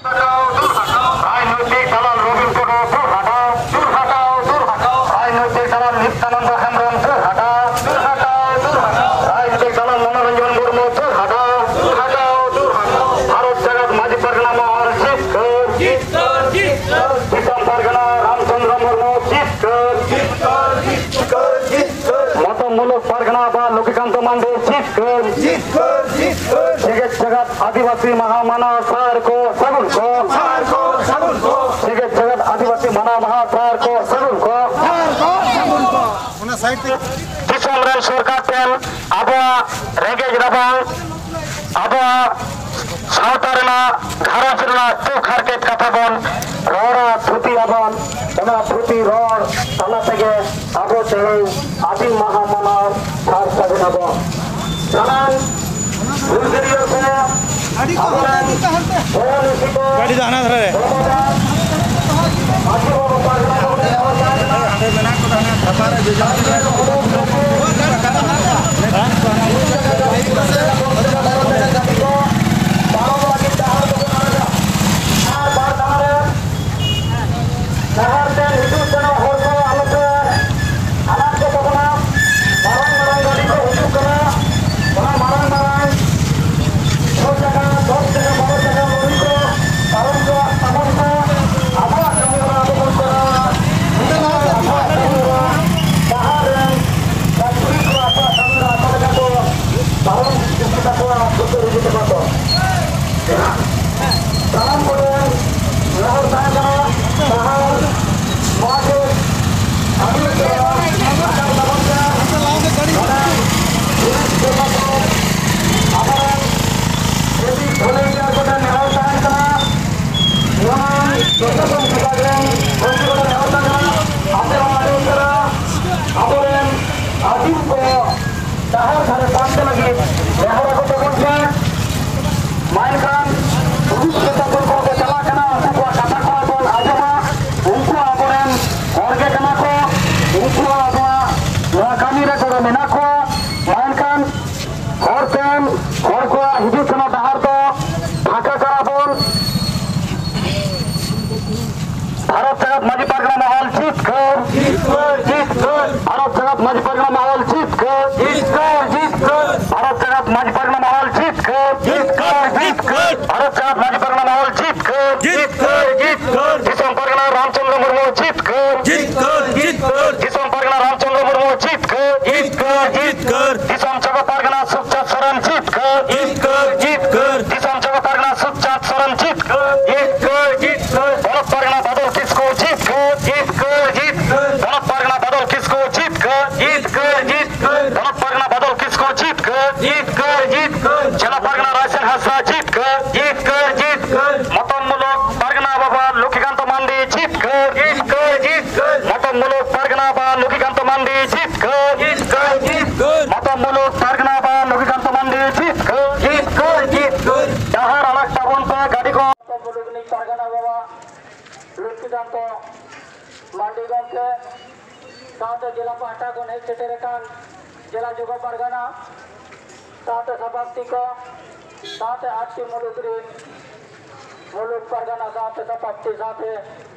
ᱨᱟᱡᱽᱱᱳᱭᱛᱤᱠ ᱫᱟᱞᱟᱞ ᱨᱚᱵᱤᱱ ᱴᱩᱰᱩ, ᱫᱩᱨ ᱦᱟᱴᱟᱣ, ᱫᱩᱨ ᱦᱟᱴᱟᱣ, ᱫᱩᱨ ᱦᱟᱴᱟᱣ᱾ ᱨᱟᱡᱽᱱᱳᱭᱛᱤᱠ ᱫᱟᱞᱟᱞ ᱱᱤᱛᱭᱟᱱᱚᱱᱫᱚ ᱦᱮᱢᱵᱨᱚᱢ, ᱫᱩᱨ ᱦᱟᱴᱟᱣ, ᱫᱩᱨ ᱦᱟᱴᱟᱣ, ᱫᱩᱨ ᱦᱟᱴᱟᱣ᱾ ᱨᱟᱡᱽᱱᱳᱭᱛᱤᱠ ᱫᱟᱞᱟᱞ ᱢᱚᱱᱳᱨᱚᱧᱡᱚᱱ ᱢᱩᱨᱢᱩ, ᱫᱩᱨ ᱦᱟᱴᱟᱣ, ᱫᱩᱨ ᱦᱟᱴᱟᱣ, ᱫᱩᱨ ᱦᱟᱴᱟᱣ᱾ ᱵᱷᱟᱨᱚᱛ ᱡᱟᱠᱟᱛ ᱢᱟᱹᱡᱷᱤ ᱯᱟᱨᱜᱟᱱᱟ ᱢᱚᱦᱚᱞ ᱡᱤᱛᱠᱟᱹᱨ, ᱡᱤᱛᱠᱟᱹᱨ, ᱡᱤᱛᱠᱟᱹᱨ᱾ ᱫᱤᱥᱚᱢ ᱯᱟᱨᱜᱟᱱᱟ ᱨᱟᱢᱪᱚᱸᱫᱽᱨᱚ ᱢᱩᱨᱢᱩ ᱡᱤᱛᱠᱟᱹᱨ, ᱡᱤᱛᱠᱟᱹᱨ, ᱡᱤᱛᱠᱟᱹᱨ, ᱡᱤᱛᱠᱟᱹᱨ᱾ ᱢᱚᱛᱚ ᱢᱩᱞᱩᱠ ᱯᱟᱨᱜᱟᱱᱟ ᱵᱟ ᱞᱚᱠᱠᱷᱤᱠᱟᱱᱛᱚ ᱢᱟᱱᱰᱤ ᱡᱤᱛᱠᱟᱹᱨ, ᱡᱤᱛᱠᱟᱹᱨ, ᱡᱤᱛᱠᱟᱹᱨ᱾ ᱡᱮᱜᱮᱛ ᱡᱟᱠᱟᱛ ᱟᱹᱫᱤᱵᱟᱹᱥᱤ ᱢᱟᱦᱟ ᱢᱟᱱᱟᱣ ᱥᱟᱨ ᱠᱚ ᱥᱟᱹᱜᱩᱱ ᱠᱚ᱾ ᱥᱟᱨ ᱠᱚ ᱥᱟᱹᱜᱩᱱ ᱠᱚ᱾ ᱡᱮᱜᱮᱛ ᱡᱟᱠᱟᱛ ᱟᱹᱫᱤᱵᱟᱹᱥᱤ ᱢᱟᱱᱟᱣ ᱢᱟᱦᱟ ᱥᱟᱨ ᱠᱚ ᱥᱟᱹᱜᱩᱱ ᱠᱚ᱾ ᱥᱟᱨ ᱠᱚ ᱥᱟᱹᱜᱩᱱ ᱠᱚ᱾ ᱚᱱᱟ ᱥᱟᱭᱤᱰ ᱛᱮ᱾ ᱫᱤᱥᱚᱢ ᱨᱮᱱ ᱥᱚᱨᱠᱟᱨ ᱴᱷᱮᱱ ᱟᱵᱚᱣᱟᱜ ᱨᱮᱸᱜᱮᱡ ᱨᱟᱵᱟᱝ, ᱟᱵᱚᱣᱟᱜ ᱥᱟᱶᱛᱟ ᱨᱮᱱᱟᱜ, ᱜᱷᱟᱨᱚᱸᱡᱽ ᱨᱮᱱᱟᱜ ᱫᱩᱠ ᱦᱟᱨᱠᱮᱛ ᱠᱟᱛᱷᱟ ᱵᱚᱱ ᱨᱚᱲᱟ, ᱛᱷᱩᱛᱤ ᱟᱵᱚᱱ᱾ ᱚᱱᱟ ᱛᱷᱩᱛᱤ ᱨᱚᱲ ᱛᱟᱞᱟ ᱛᱮᱜᱮ ᱟᱵᱚ ᱛᱮᱦᱮᱧ ᱟᱹᱫᱤ ᱢᱟᱦᱟ ᱢᱟᱱᱟᱣ ᱥᱟᱨ ᱥᱟᱹᱜᱩᱱ ᱟᱵᱚᱱ᱾ ᱥᱟᱱᱟᱢ ᱦᱩᱞᱜᱟᱹᱨᱤᱭᱟᱹ ᱠᱚ, ᱟᱹᱰᱤ ᱠᱚ ᱦᱟᱱᱛᱮ, ᱟᱹᱰᱤ ᱠᱚ ᱦᱟᱱᱛᱮ᱾ ᱜᱟᱹᱰᱤ ᱫᱚ ᱦᱟᱱᱟ ᱫᱷᱟᱨᱮ ᱨᱮ᱾ ᱦᱟᱸᱰᱮ ᱢᱮᱱᱟᱜ ᱠᱚᱫᱚ ᱦᱟᱱᱮ ᱰᱷᱟᱵᱟ ᱨᱮ ᱡᱚᱡᱚᱢ ᱠᱮᱫᱟ ᱠᱚ᱾ ᱰᱟᱦᱟᱨ ᱛᱮ ᱦᱤᱡᱩᱜ ᱥᱮᱱᱚᱜ ᱦᱚᱲ ᱠᱚ ᱟᱞᱚᱯᱮ ᱟᱱᱟᱴ ᱠᱚ ᱛᱟᱵᱚᱱᱟ᱾ ᱢᱟᱨᱟᱝ ᱢᱟᱨᱟᱝ ᱜᱟᱹᱰᱤ ᱠᱚ ᱦᱤᱡᱩᱜ ᱠᱟᱱᱟ, ᱚᱱᱟ ᱢᱟᱨᱟᱝ ᱢᱟᱨᱟᱝ ᱪᱷᱚ ᱪᱟᱠᱟ, ᱫᱚᱥ ᱪᱟᱠᱟ, ᱵᱟᱨᱚ ᱪᱟᱠᱟ ᱞᱚᱨᱤ ᱠᱚ ᱯᱟᱨᱚᱢ ᱠᱚᱣᱟ ᱛᱟᱵᱚᱱ ᱯᱮ᱾ ᱡᱟᱠᱟᱛ ᱢᱟᱹᱡᱷᱤ ᱯᱟᱨᱜᱟᱱᱟ ᱢᱚᱦᱚᱞ ᱡᱤᱛᱠᱟᱹᱨ, ᱡᱤᱛᱠᱟᱹᱨ, ᱡᱤᱛᱠᱟᱹᱨ᱾ ᱵᱷᱟᱨᱚᱛ ᱡᱟᱠᱟᱛ ᱢᱟᱹᱡᱷᱤ ᱯᱟᱨᱜᱟᱱᱟ ᱢᱚᱦᱚᱞ ᱡᱤᱛᱠᱟᱹᱨ, ᱡᱤᱛᱠᱟᱹᱨ, ᱡᱤᱛᱠᱟᱹᱨ᱾ ᱵᱷᱟᱨᱚᱛ ᱡᱟᱠᱟᱛ ᱢᱟᱹᱡᱷᱤ ᱯᱟᱨᱜᱟᱱᱟ ᱢᱚᱦᱚᱞ ᱡᱤᱛᱠᱟᱹᱨ, ᱡᱤᱛᱠᱟᱹᱨ, ᱡᱤᱛᱠᱟᱹᱨ᱾ ᱵᱷᱟᱨᱚᱛ ᱡᱟᱠᱟᱛ ᱢᱟᱹᱡᱷᱤ ᱯᱟᱨᱜᱟᱱᱟ ᱢᱚᱦᱚᱞ ᱡᱤᱛᱠᱟᱹᱨ, ᱡᱤᱛᱠᱟᱹᱨ, ᱡᱤᱛᱠᱟᱹᱨ᱾ ᱫᱤᱥᱚᱢ ᱯᱟᱨᱜᱟᱱᱟ ᱨᱟᱢᱪᱚᱸᱫᱽᱨᱚ ᱢᱩᱨᱢᱩ ᱡᱤᱛᱠᱟᱹᱨ, ᱡᱤᱛᱠᱟᱹᱨ, ᱡᱤᱛᱠᱟᱹᱨ᱾ ᱫᱤᱥᱚᱢ ᱯᱟᱨᱜᱟᱱᱟ ᱨᱟᱢᱪᱚᱸᱫᱽᱨᱚ ᱢᱩᱨᱢᱩ ᱡᱤᱛᱠᱟᱹᱨ, ᱡᱤᱛᱠᱟᱹᱨ, ᱡᱤᱛᱠᱟᱹᱨ᱾ ᱫᱤᱥᱚᱢ ᱡᱚᱜᱚ ᱯᱟᱨᱜᱟᱱᱟ ᱥᱩᱠᱪᱟᱸᱫᱽ ᱥᱚᱨᱮᱱ ᱡᱤᱛᱠᱟᱹᱨ, ᱡᱤᱛᱠᱟᱹᱨ, ᱡᱤᱛᱠᱟᱹᱨ᱾ ᱫᱤᱥᱚᱢ ᱡᱚᱜᱚ ᱯᱟᱨᱜᱟᱱᱟ ᱥᱩᱠᱪᱟᱸᱫᱽ ᱥᱚᱨᱮᱱ ᱡᱤᱛᱠᱟᱹᱨ, ᱡᱤᱛᱠᱟᱹᱨ, ᱡᱤᱛᱠᱟᱹᱨ᱾ ᱵᱚᱱᱚᱛ ᱯᱟᱨᱜᱟᱱᱟ ᱵᱟᱫᱚᱞ ᱠᱤᱥᱠᱩ ᱡᱤᱛᱠᱟᱹᱨ, ᱡᱤᱛᱠᱟᱹᱨ, ᱡᱤᱛᱠᱟᱹᱨ᱾ ᱵᱚᱱᱚᱛ ᱯᱟᱨᱜᱟᱱᱟ ᱵᱟᱫᱚᱞ ᱠᱤᱥᱠᱩ ᱡᱤᱛᱠᱟᱹᱨ, ᱡᱤᱛᱠᱟᱹᱨ, ᱡᱤᱛᱠᱟᱹᱨ᱾ ᱵᱚᱱᱚᱛ ᱯᱟᱨᱜᱟᱱᱟ ᱵᱟᱫᱚᱞ ᱠᱤᱥᱠᱩ ᱡᱤᱛᱠᱟᱹᱨ, ᱡᱤᱛᱠᱟᱹᱨ, ᱡᱤᱛᱠᱟᱹᱨ᱾ ᱡᱮᱞᱟ ᱯᱟᱨᱜᱟᱱᱟ ᱨᱟᱭᱥᱟᱱ ᱦᱟᱸᱥᱫᱟ ᱡᱤᱛᱠᱟᱹᱨ, ᱡᱤᱛᱠᱟᱹᱨ, ᱡᱤᱛᱠᱟᱹᱨ᱾ ᱢᱚᱛᱚᱢ ᱢᱩᱞᱩᱠ ᱯᱟᱨᱜᱟᱱᱟ ᱵᱟᱵᱟ ᱞᱚᱠᱠᱷᱤᱠᱟᱱᱛ ᱢᱟᱱᱰᱤ ᱡᱤᱛᱠᱟᱹᱨ, ᱡᱤᱛᱠᱟᱹᱨ, ᱡᱤᱛᱠᱟᱹᱨ᱾ ᱢᱚᱛᱚᱢ ᱢᱩᱞᱩᱠ ᱯᱟᱨᱜᱟᱱᱟ ᱵᱟᱵᱟ ᱞᱚᱠᱠᱷᱤᱠᱟᱱᱛ ᱢᱟᱱᱰᱤ ᱡᱤᱛᱠᱟᱹᱨ, ᱡᱤᱛᱠᱟᱹᱨ, ᱡᱤᱛᱠᱟᱹᱨ᱾ ᱢᱚᱛᱚᱢ ᱢᱩᱞᱩᱠ ᱯᱟᱨᱜᱟᱱᱟ ᱵᱟᱵᱟ ᱞᱚᱠᱠᱷᱤᱠᱟᱱᱛ ᱢᱟᱱᱰᱤ ᱡᱤᱛᱠᱟᱹᱨ, ᱡᱤᱛᱠᱟᱹᱨ, ᱡᱤᱛᱠᱟᱹᱨ᱾ ᱰᱟᱦᱟᱨ ᱟᱲᱟᱜ ᱛᱟᱵᱚᱱ ᱯᱮ ᱜᱟᱹᱰᱤ ᱠᱚ᱾ ᱢᱚᱛᱚᱢ ᱢᱩᱞᱩᱠ ᱨᱤᱱᱤᱡ ᱯᱟᱨᱜᱟᱱᱟ ᱵᱟᱵᱟ ᱞᱚᱠᱠᱷᱤᱠᱟᱱᱛ ᱢᱟᱱᱰᱤ ᱜᱚᱢᱠᱮ ᱥᱟᱶᱛᱮ ᱡᱮᱞᱟ ᱯᱟᱦᱴᱟ ᱠᱷᱚᱱ ᱦᱮᱡ ᱥᱮᱴᱮᱨ ᱟᱠᱟᱱ ᱡᱮᱞᱟ ᱡᱚᱜᱚ ᱯᱟᱨᱜᱟᱱᱟ ᱥᱟᱶᱛᱮ ᱥᱟᱯᱟᱯᱛᱤ ᱠᱚ, ᱥᱟᱶᱛᱮ ᱟᱴᱴᱤ ᱢᱩᱞᱩᱠ ᱨᱤᱱ ᱢᱩᱞᱩᱠ ᱯᱟᱨᱜᱟᱱᱟ ᱥᱟᱶᱛᱮ ᱥᱟᱯᱟᱯᱛᱤ ᱥᱟᱶᱛᱮ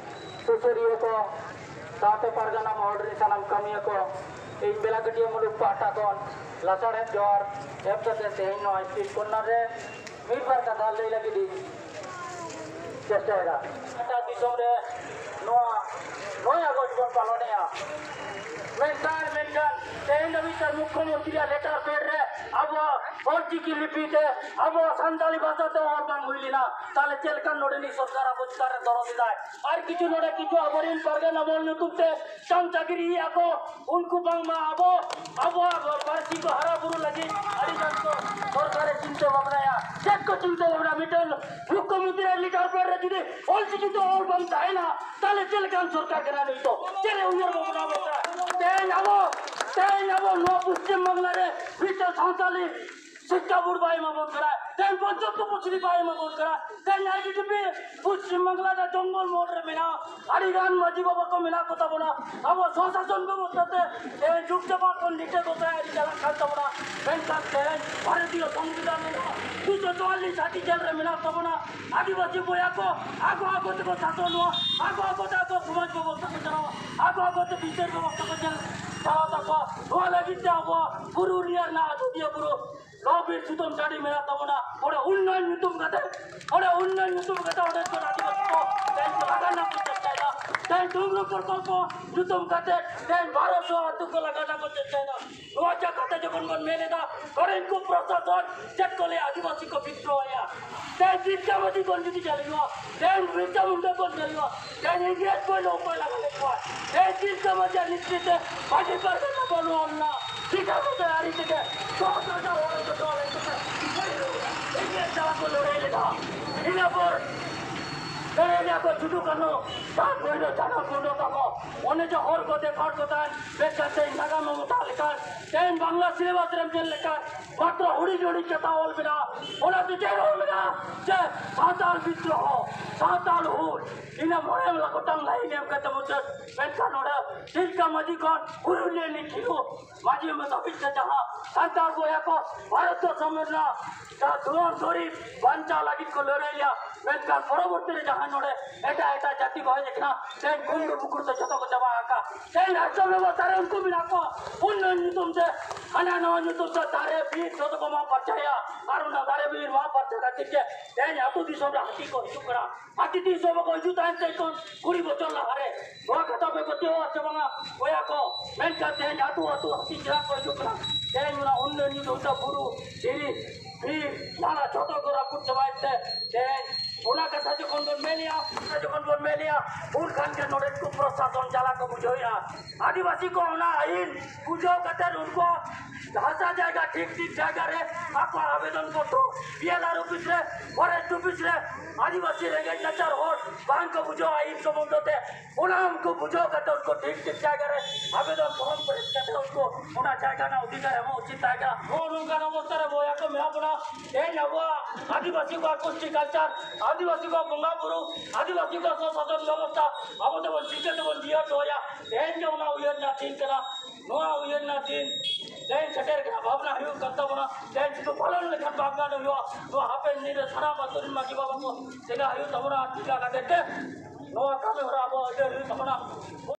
ᱥᱩᱥᱟᱹᱨᱤᱭᱟᱹ ᱠᱚ, ᱥᱟᱶᱛᱮ ᱯᱟᱨᱜᱟᱱᱟ ᱢᱚᱦᱚᱞ ᱨᱤᱱ ᱥᱟᱱᱟᱢ ᱠᱟᱹᱢᱤᱭᱟᱹ ᱠᱚ, ᱤᱧ ᱵᱮᱞᱟᱠᱟᱹᱴᱤᱭᱟᱹ ᱢᱩᱞᱩᱠ ᱯᱟᱦᱴᱟ ᱠᱷᱚᱱ ᱞᱟᱥᱟᱲᱦᱮᱫ ᱡᱚᱦᱟᱨ ᱮᱢ ᱠᱟᱛᱮ ᱛᱮᱦᱮᱧ ᱱᱚᱣᱟ street corner ᱨᱮ ᱢᱤᱫ ᱵᱟᱨ ᱠᱟᱛᱷᱟ ᱞᱟᱹᱭ ᱞᱟᱹᱜᱤᱫ ᱤᱧ ᱪᱮᱥᱴᱟᱭᱮᱫᱟ᱾ ᱮᱴᱟᱜ ᱫᱤᱥᱚᱢ ᱨᱮ ᱱᱚᱣᱟ ᱱᱚᱭ ᱟᱜᱚᱥᱴ ᱵᱚᱱ ᱯᱟᱞᱚᱱᱮᱜᱼᱟ, ᱢᱮᱱᱠᱷᱟᱱ, ᱢᱮᱱᱠᱷᱟᱱ ᱛᱮᱦᱮᱧ ᱫᱷᱟᱹᱵᱤᱡ ᱛᱮ ᱢᱩᱠᱷᱭᱚᱢᱚᱱᱛᱨᱤᱭᱟᱜ letter pad ᱨᱮ ᱟᱵᱚᱣᱟᱜ ᱚᱞᱪᱤᱠᱤ ᱞᱤᱯᱤ ᱛᱮ, ᱟᱵᱚᱣᱟᱜ ᱥᱟᱱᱛᱟᱲᱤ ᱵᱷᱟᱥᱟ ᱛᱮ ᱚᱞ ᱵᱟᱝ ᱦᱩᱭ ᱞᱮᱱᱟ, ᱛᱟᱦᱞᱮ ᱪᱮᱫ ᱞᱮᱠᱟ ᱱᱚᱰᱮᱱᱤᱡ ᱥᱚᱨᱠᱟᱨ ᱟᱵᱚ ᱪᱮᱛᱟᱱ ᱨᱮ ᱫᱚᱨᱚᱫ ᱮᱫᱟᱭ? ᱟᱨ ᱠᱤᱪᱷᱩ ᱱᱚᱰᱮ ᱠᱤᱪᱷᱩ ᱟᱵᱚᱨᱮᱱ ᱯᱟᱨᱜᱟᱱᱟ ᱢᱚᱦᱚᱞ ᱧᱩᱛᱩᱢ ᱛᱮ ᱪᱟᱢᱪᱟᱜᱤᱨᱤᱭᱮᱫᱼᱟ ᱠᱚ, ᱩᱱᱠᱩ ᱵᱟᱝᱢᱟ ᱟᱵᱚ, ᱟᱵᱚᱣᱟᱜ ᱯᱟᱹᱨᱥᱤ ᱠᱚ ᱦᱟᱨᱟ ᱵᱩᱨᱩ ᱞᱟᱹᱜᱤᱫ ᱟᱹᱰᱤ ᱜᱟᱱ ᱠᱚ ᱥᱚᱨᱠᱟᱨᱮ ᱪᱤᱱᱛᱟᱹ ᱵᱷᱟᱵᱽᱱᱟᱭᱟ᱾ ᱪᱮᱫ ᱠᱚ ᱪᱤᱱᱛᱟᱹ ᱵᱷᱟᱵᱽᱱᱟ? ᱢᱤᱫᱴᱟᱝ ᱢᱩᱠᱷᱭᱚᱢᱚᱱᱛᱨᱤ letter pad ᱨᱮ ᱡᱩᱫᱤ ᱚᱞᱪᱤᱠᱤ ᱛᱮ ᱚᱞ ᱵᱟᱝ ᱛᱟᱦᱮᱱᱟ, ᱛᱟᱦᱞᱮ ᱪᱮᱫ ᱞᱮᱠᱟᱱ ᱥᱚᱨᱠᱟᱨ ᱠᱟᱱᱟ ᱱᱩᱭ ᱫᱚ? ᱪᱮᱫ ᱮ ᱩᱭᱦᱟᱹᱨ ᱵᱷᱟᱵᱽᱱᱟ ᱟᱵᱚᱱ ᱠᱟᱱᱟ? ᱛᱮᱦᱮᱧ ᱟᱵᱚ, ᱛᱮᱦᱮᱧ ᱟᱵᱚ ᱱᱚᱣᱟ ᱯᱚᱥᱪᱤᱢ ᱵᱟᱝᱞᱟ ᱨᱮ ᱢᱤᱫᱴᱟᱝ ᱥᱟᱶᱛᱟᱞᱤ ᱥᱤᱠᱠᱷᱟ ᱵᱳᱨᱰ ᱵᱟᱭ ᱮᱢᱟ ᱵᱚᱱ ᱠᱟᱱᱟ᱾ ᱛᱮᱦᱮᱧ ᱯᱚᱧᱪᱚᱛᱛᱚ ᱯᱩᱪᱷᱨᱤ ᱵᱟᱭ ᱮᱢᱟ ᱵᱚᱱ ᱠᱟᱱᱟ᱾ ᱛᱮᱦᱮᱧ ᱟᱭ ᱰᱤ ᱰᱤ ᱯᱤ ᱯᱚᱥᱪᱤᱢ ᱵᱟᱝᱞᱟ ᱨᱮ ᱡᱚᱝᱜᱚᱞ ᱢᱚᱦᱚᱞ ᱨᱮ ᱢᱮᱱᱟᱜᱼᱟ᱾ ᱟᱹᱰᱤ ᱜᱟᱱ ᱢᱟᱹᱡᱷᱤ ᱵᱟᱵᱟ ᱠᱚ ᱢᱮᱱᱟᱜ ᱠᱚ ᱛᱟᱵᱚᱱᱟ᱾ ᱟᱵᱚ ᱥᱚᱥᱟᱥᱚᱱ ᱵᱮᱵᱚᱥᱛᱷᱟ ᱛᱮ ᱛᱮᱦᱮᱧ ᱡᱩᱜᱽ ᱡᱟᱯᱟᱜ ᱠᱷᱚᱱ ᱱᱤᱴᱟᱹ ᱜᱚᱴᱟ ᱟᱹᱨᱤ ᱪᱟᱞᱟᱜ ᱠᱟᱱ ᱛᱟᱵᱚᱱᱟ᱾ ᱢᱮᱱᱠᱷᱟᱱ ᱛᱮᱦᱮᱧ ᱵᱷᱟᱨᱚᱛᱤᱭᱚ ᱥᱚᱝᱵᱤᱫᱷᱟᱱ ᱢᱮᱱᱟᱜᱼᱟ, ᱫᱩᱥᱚ ᱪᱩᱣᱟᱞᱞᱤᱥ ᱟᱨᱴᱤᱠᱮᱞ ᱨᱮ ᱢᱮᱱᱟᱜ ᱛᱟᱵᱚᱱᱟ᱾ ᱟᱹᱫᱤᱵᱟᱹᱥᱤ ᱵᱚᱭᱦᱟ ᱠᱚ ᱟᱠᱚ ᱟᱠᱚ ᱛᱮᱠᱚ ᱥᱟᱥᱚᱱᱚᱜᱼᱟ, ᱟᱠᱚ ᱟᱠᱚ ᱛᱮ ᱟᱠᱚ ᱥᱚᱢᱟᱡᱽ ᱵᱮᱵᱚᱥᱛᱷᱟ ᱠᱚ ᱪᱟᱞᱟᱣᱟ, ᱟᱠᱚ ᱟᱠᱚ ᱛᱮ ᱵᱤᱪᱟᱹᱨ ᱵᱮᱵᱚᱥᱛᱷᱟ ᱠᱚ ᱪᱟᱞᱟᱣᱟ᱾ ᱱᱚᱣᱟ ᱞᱟᱹᱜᱤᱫ ᱛᱮ ᱟᱵᱚᱣᱟᱜ ᱯᱩᱨᱩᱞᱤᱭᱟᱹ ᱨᱮᱱᱟᱜ ᱟᱡᱚᱫᱤᱭᱟᱹ ᱵᱩᱨᱩ ᱞᱚ ᱵᱤᱨ ᱥᱩᱛᱟᱹᱢ ᱴᱟᱺᱰᱤ ᱢᱮᱱᱟᱜ ᱛᱟᱵᱚᱱᱟ᱾ ᱚᱸᱰᱮ ᱩᱱᱱᱚᱭᱚᱱ ᱧᱩᱛᱩᱢ ᱠᱟᱛᱮ, ᱚᱸᱰᱮ ᱩᱱᱱᱚᱭᱚᱱ ᱧᱩᱛᱩᱢ ᱠᱟᱛᱮ ᱚᱸᱰᱮ ᱠᱷᱚᱱ ᱟᱹᱫᱤᱵᱟᱹᱥᱤ ᱠᱚ ᱛᱮᱦᱮᱧ ᱠᱚ ᱞᱟᱜᱟ ᱨᱮᱱᱟᱜ ᱠᱚ ᱪᱮᱥᱴᱟᱭᱮᱫᱟ᱾ ᱛᱮᱦᱮᱧ ᱰᱩᱢᱨᱩ ᱯᱨᱚᱠᱚᱞᱯᱚ ᱧᱩᱛᱩᱢ ᱠᱟᱛᱮ ᱛᱮᱦᱮᱧ ᱵᱟᱨᱚᱥᱚ ᱟᱹᱛᱩ ᱠᱚ ᱞᱟᱜᱟ ᱨᱮᱱᱟᱜ ᱠᱚ ᱪᱮᱥᱴᱟᱭᱮᱫᱟ᱾ ᱱᱚᱣᱟ ᱡᱟᱭᱜᱟ ᱛᱮ ᱡᱚᱠᱷᱚᱱ ᱵᱚᱱ ᱢᱮᱱ ᱮᱫᱟ, ᱱᱚᱰᱮᱱ ᱠᱚ ᱯᱨᱚᱥᱟᱥᱚᱱ ᱪᱮᱫ ᱠᱚ ᱞᱟᱹᱭᱟ, ᱟᱹᱫᱤᱵᱟᱹᱥᱤ ᱠᱚ ᱵᱤᱫᱽᱨᱳᱦᱚᱭᱟ᱾ ᱛᱮᱦᱮᱧ ᱛᱤᱞᱠᱟᱹ ᱢᱟᱹᱡᱷᱤ ᱵᱚᱱ ᱡᱩᱫᱤ ᱧᱮᱞ ᱦᱩᱭᱩᱜᱼᱟ, ᱛᱮᱦᱮᱧ ᱵᱤᱨᱥᱟ ᱢᱩᱱᱰᱟ ᱵᱚᱱ ᱧᱮᱞ ᱦᱩᱭᱩᱜᱼᱟ, ᱛᱮᱦᱮᱧ ᱤᱝᱨᱮᱡᱽ ᱠᱚ ᱱᱚᱝᱠᱟ ᱞᱟᱜᱟ ᱞᱮᱫ ᱠᱚᱣᱟ᱾ ᱛᱮᱦᱮᱧ ᱛᱤᱞᱠᱟᱹ ᱢᱟᱹᱡᱷᱤᱭᱟᱜ ᱱᱮᱛᱨᱤᱛᱵ ᱛᱮ ᱢᱟᱹᱡᱷᱤ ᱯᱟᱨᱜᱟᱱᱟ ᱵᱚᱱ ᱱᱚᱣᱟ ᱢᱮᱱᱟᱜᱼᱟ᱾ ᱴᱷᱤᱠ ᱟᱪᱷᱮ, ᱟᱹᱨᱤ ᱛᱮᱜᱮ ᱥᱚᱦᱚᱨ ᱥᱟᱡᱟᱣ ᱦᱚᱲ ᱠᱚ ᱪᱟᱞᱟᱣ ᱞᱮᱱ ᱛᱮ ᱤᱝᱨᱮᱡᱽ ᱥᱟᱞᱟᱜ ᱠᱚ ᱞᱟᱹᱲᱦᱟᱹᱭ ᱞᱮᱫᱟ᱾ ᱤᱱᱟᱹ ᱯᱚᱨ ᱞᱟᱹᱲᱦᱟᱹᱭ ᱞᱮᱫᱟ ᱠᱚ ᱥᱤᱫᱩ ᱠᱟᱹᱱᱦᱩ, ᱪᱟᱸᱫᱽ ᱵᱷᱟᱭᱨᱳ, ᱪᱟᱸᱫᱽ ᱵᱷᱟᱭᱨᱳ ᱛᱟᱠᱚ᱾ ᱚᱱᱮ ᱡᱮ ᱦᱚᱲ ᱠᱚ ᱫᱮᱠᱷᱟᱣ ᱠᱚ ᱛᱟᱦᱮᱸᱱ, ᱢᱮᱱᱠᱷᱟᱱ ᱛᱮᱦᱮᱧ ᱱᱟᱜᱟᱢ ᱮᱢ ᱚᱠᱟ ᱞᱮᱠᱟᱱ, ᱛᱮᱦᱮᱧ ᱵᱟᱝᱞᱟ ᱥᱤᱞᱮᱵᱟᱥ ᱨᱮᱢ ᱧᱮᱞ ᱞᱮᱠᱷᱟᱱ ᱢᱟᱛᱨᱚ ᱦᱩᱰᱤᱧ ᱦᱩᱰᱤᱧ ᱠᱟᱛᱷᱟ ᱚᱞ ᱢᱮᱱᱟᱜᱼᱟ᱾ ᱚᱱᱟ ᱫᱚ ᱪᱮᱫ ᱚᱞ ᱢᱮᱱᱟᱜᱼᱟ? ᱡᱮ ᱥᱟᱱᱛᱟᱲ ᱵᱤᱫᱽᱨᱳᱦᱚ, ᱥᱟᱱᱛᱟᱲ ᱦᱩᱞ, ᱤᱱᱟᱹ ᱢᱚᱬᱮ ᱜᱚᱴᱟᱝ ᱞᱟᱭᱤᱱ ᱮᱢ ᱠᱟᱛᱮ ᱢᱩᱪᱟᱹᱫ᱾ ᱢᱮᱱᱠᱷᱟᱱ ᱱᱚᱰᱮ ᱛᱤᱞᱠᱟᱹ ᱢᱟᱹᱡᱷᱤ ᱠᱷᱚᱱ ᱦᱩᱞ ᱨᱮᱱᱤᱡ ᱠᱤᱨᱩ ᱢᱟᱹᱡᱷᱤ ᱢᱮ ᱫᱷᱟᱹᱵᱤᱡ ᱛᱮ ᱡᱟᱦᱟᱸ ᱥᱟᱱᱛᱟᱲ ᱵᱚᱭᱦᱟ ᱠᱚ ᱵᱷᱟᱨᱚᱛ ᱫᱤᱥᱚᱢ ᱨᱮᱱᱟᱜ ᱡᱟᱦᱟᱸ ᱫᱷᱚᱱ ᱫᱩᱨᱤᱵᱽ ᱵᱟᱧᱪᱟᱣ ᱞᱟᱹᱜᱤᱫ ᱠᱚ ᱞᱟᱹᱲᱦᱟᱹᱭ ᱞᱮᱭᱟ, ᱢᱮᱱᱠᱷᱟᱱ ᱯᱚᱨᱚᱵᱚᱨᱛᱤ ᱨᱮ ᱡᱟᱦᱟᱸ ᱱᱚᱰᱮ ᱮᱴᱟᱜ ᱮᱴᱟᱜ ᱡᱟᱹᱛᱤ ᱠᱚ ᱦᱮᱡ ᱟᱠᱟᱱᱟ, ᱛᱮᱦᱮᱧ ᱠᱩᱢᱲᱩ ᱵᱩᱠᱩᱲ ᱛᱮ ᱡᱷᱚᱛᱚ ᱠᱚ ᱪᱟᱵᱟ ᱟᱠᱟᱫ᱾ ᱛᱮᱦᱮᱧ ᱨᱟᱥᱴᱨᱚ ᱵᱮᱵᱚᱥᱛᱷᱟ ᱨᱮ ᱩᱱᱠᱩ ᱢᱮᱱᱟᱜ ᱠᱚᱣᱟ, ᱩᱱᱱᱚᱭᱚᱱ ᱧᱩᱛᱩᱢ ᱛᱮ ᱦᱟᱱᱟ ᱱᱟᱣᱟ ᱧᱩᱛᱩᱢ ᱛᱮ ᱫᱟᱨᱮ ᱵᱤᱨ ᱡᱷᱚᱛᱚ ᱠᱚ ᱢᱟᱜ ᱯᱷᱟᱨᱪᱟᱭᱟ᱾ ᱟᱨ ᱚᱱᱟ ᱫᱟᱨᱮ ᱵᱤᱨ ᱢᱟᱜ ᱯᱷᱟᱨᱪᱟ ᱠᱷᱟᱹᱛᱤᱨ ᱜᱮ ᱛᱮᱦᱮᱧ ᱟᱹᱛᱩ ᱫᱤᱥᱚᱢ ᱨᱮ ᱦᱟᱹᱛᱤ ᱠᱚ ᱦᱤᱡᱩᱜ ᱠᱟᱱᱟ᱾ ᱦᱟᱹᱛᱤ ᱛᱤᱥ ᱦᱚᱸ ᱵᱟᱠᱚ ᱦᱤᱡᱩᱜ ᱛᱟᱦᱮᱸᱫ ᱛᱮ ᱠᱷᱚᱱ ᱠᱩᱲᱤ ᱵᱚᱪᱷᱚᱨ ᱞᱟᱦᱟᱨᱮ᱾ ᱱᱚᱣᱟ ᱠᱟᱛᱷᱟ ᱯᱮ ᱯᱟᱹᱛᱭᱟᱹᱣᱟ ᱥᱮ ᱵᱟᱝᱟ ᱵᱚᱭᱦᱟ ᱠᱚ? ᱢᱮᱱᱠᱷᱟᱱ ᱛᱮᱦᱮᱧ ᱟᱹᱛᱩ ᱟᱹᱛᱩ ᱦᱟᱹᱛᱤ ᱪᱮᱫᱟᱜ ᱠᱚ ᱦᱤᱡᱩᱜ ᱠᱟᱱᱟ? ᱛᱮᱦᱮᱧ ᱚᱱᱟ ᱩᱱᱱᱚᱭᱚᱱ ᱧᱩᱛᱩᱢ ᱛᱮ ᱵᱩᱨᱩ, ᱫᱷᱤᱨᱤ, ᱵᱤᱨ, ᱱᱟᱞᱟ ᱡᱷᱚᱛᱚ ᱠᱚ ᱨᱟᱹᱯᱩᱫ ᱪᱟᱵᱟᱭᱮᱫ ᱛᱮ ᱛᱮᱦᱮᱧ ᱚᱱᱟ ᱠᱟᱛᱷᱟ ᱡᱚᱠᱷᱚᱱ ᱵᱚᱱ ᱢᱮᱱᱮᱜᱼᱟ, ᱚᱱᱟ ᱡᱚᱠᱷᱚᱱ ᱵᱚᱱ ᱢᱮᱱᱮᱜᱼᱟ, ᱩᱱ ᱠᱷᱟᱱ ᱜᱮ ᱱᱚᱰᱮᱱ ᱠᱚ ᱯᱨᱚᱥᱟᱥᱚᱱ ᱡᱟᱞᱟ ᱠᱚ ᱵᱩᱡᱷᱟᱹᱣᱮᱜᱼᱟ᱾ ᱟᱹᱫᱤᱵᱟᱹᱥᱤ ᱠᱚ ᱚᱱᱟ ᱟᱹᱭᱤᱱ ᱵᱩᱡᱷᱟᱹᱣ ᱠᱟᱛᱮ ᱩᱱᱠᱩ ᱦᱟᱥᱟ ᱡᱟᱭᱜᱟ ᱴᱷᱤᱠ ᱴᱷᱤᱠ ᱡᱟᱭᱜᱟ ᱨᱮ ᱟᱠᱚᱣᱟᱜ ᱟᱵᱮᱫᱚᱱ ᱯᱚᱛᱨᱚ ᱵᱤ ᱮᱞ ᱟᱨ ᱚᱯᱷᱤᱥ ᱨᱮ, ᱯᱷᱚᱨᱮᱥᱴ ᱚᱯᱷᱤᱥ ᱨᱮ, ᱟᱹᱫᱤᱵᱟᱹᱥᱤ ᱨᱮᱸᱜᱮᱡ ᱱᱟᱪᱟᱨ ᱦᱚᱲ ᱵᱟᱝ ᱠᱚ ᱵᱩᱡᱷᱟᱹᱣᱟ ᱟᱹᱭᱤᱱ ᱥᱚᱢᱵᱚᱱᱫᱷᱚ ᱛᱮ, ᱚᱱᱟ ᱩᱱᱠᱩ ᱵᱩᱡᱷᱟᱹᱣ ᱠᱟᱛᱮ ᱩᱱᱠᱩ ᱴᱷᱤᱠ ᱴᱷᱤᱠ ᱡᱟᱭᱜᱟ ᱨᱮ ᱟᱵᱮᱫᱚᱱ ᱯᱷᱚᱨᱢ ᱯᱮᱨᱮᱡ ᱠᱟᱛᱮ ᱩᱱᱠᱩ ᱚᱱᱟ ᱡᱟᱭᱜᱟ ᱨᱮᱱᱟᱜ ᱚᱫᱷᱤᱠᱟᱨ ᱮᱢᱚᱜ ᱩᱪᱤᱛ ᱛᱟᱦᱮᱸ ᱠᱟᱱᱟ᱾ ᱱᱚᱜᱼᱚ ᱱᱚᱝᱠᱟᱱ ᱚᱵᱚᱥᱛᱷᱟ ᱨᱮ ᱵᱚᱭᱦᱟ ᱠᱚ ᱢᱮᱱᱟᱜ ᱵᱚᱱᱟ᱾ ᱛᱮᱦᱮᱧ ᱟᱵᱚᱣᱟᱜ ᱟᱹᱫᱤᱵᱟᱹᱥᱤ ᱠᱚᱣᱟᱜ ᱠᱩᱥᱴᱤ ᱠᱟᱞᱪᱟᱨ, ᱟᱹᱫᱤᱵᱟᱹᱥᱤ ᱠᱚᱣᱟᱜ ᱵᱚᱸᱜᱟ ᱵᱩᱨᱩ, ᱟᱹᱫᱤᱵᱟᱹᱥᱤ ᱠᱚᱣᱟᱜ ᱥᱚᱥᱟᱥᱚᱱ ᱵᱮᱵᱚᱥᱛᱷᱟ ᱟᱵᱚ ᱛᱮᱵᱚᱱ ᱪᱤᱠᱟᱹ ᱛᱮᱵᱚᱱ ᱡᱤᱭᱟᱹᱲ ᱫᱚᱦᱚᱭᱟ? ᱛᱮᱦᱮᱧ ᱜᱮ ᱚᱱᱟ ᱩᱭᱦᱟᱹᱨ ᱨᱮᱱᱟᱜ ᱫᱤᱱ ᱠᱟᱱᱟ᱾ ᱱᱚᱣᱟ ᱩᱭᱦᱟᱹᱨ ᱨᱮᱱᱟᱜ ᱫᱤᱱ ᱛᱮᱦᱮᱧ ᱥᱮᱴᱮᱨ ᱠᱟᱱᱟ, ᱵᱷᱟᱵᱽᱱᱟ ᱦᱩᱭᱩᱜ ᱠᱟᱱ ᱛᱟᱵᱚᱱᱟ᱾ ᱛᱮᱦᱮᱧ ᱥᱩᱫᱷᱩ ᱯᱟᱞᱚᱱ ᱞᱮᱠᱷᱟᱱ ᱵᱟᱝ ᱜᱟᱱ ᱦᱩᱭᱩᱜᱼᱟ᱾ ᱱᱚᱣᱟ ᱦᱟᱯᱮᱱ ᱫᱤᱱ ᱨᱮ ᱥᱟᱱᱟᱢ ᱟᱹᱛᱩ ᱨᱮᱱ ᱢᱟᱹᱡᱷᱤ ᱵᱟᱵᱟ ᱠᱚ ᱪᱮᱸᱜᱷᱟ ᱦᱩᱭᱩᱜ ᱛᱟᱵᱚᱱᱟ ᱟᱨ ᱪᱮᱸᱜᱷᱟ ᱠᱟᱛᱮ ᱜᱮ ᱱᱚᱣᱟ ᱠᱟᱹᱢᱤ ᱦᱚᱨᱟ ᱟᱵᱚ ᱟᱹᱭᱫᱟᱹᱨ ᱦᱩᱭᱩᱜ ᱛᱟᱵᱚᱱᱟ᱾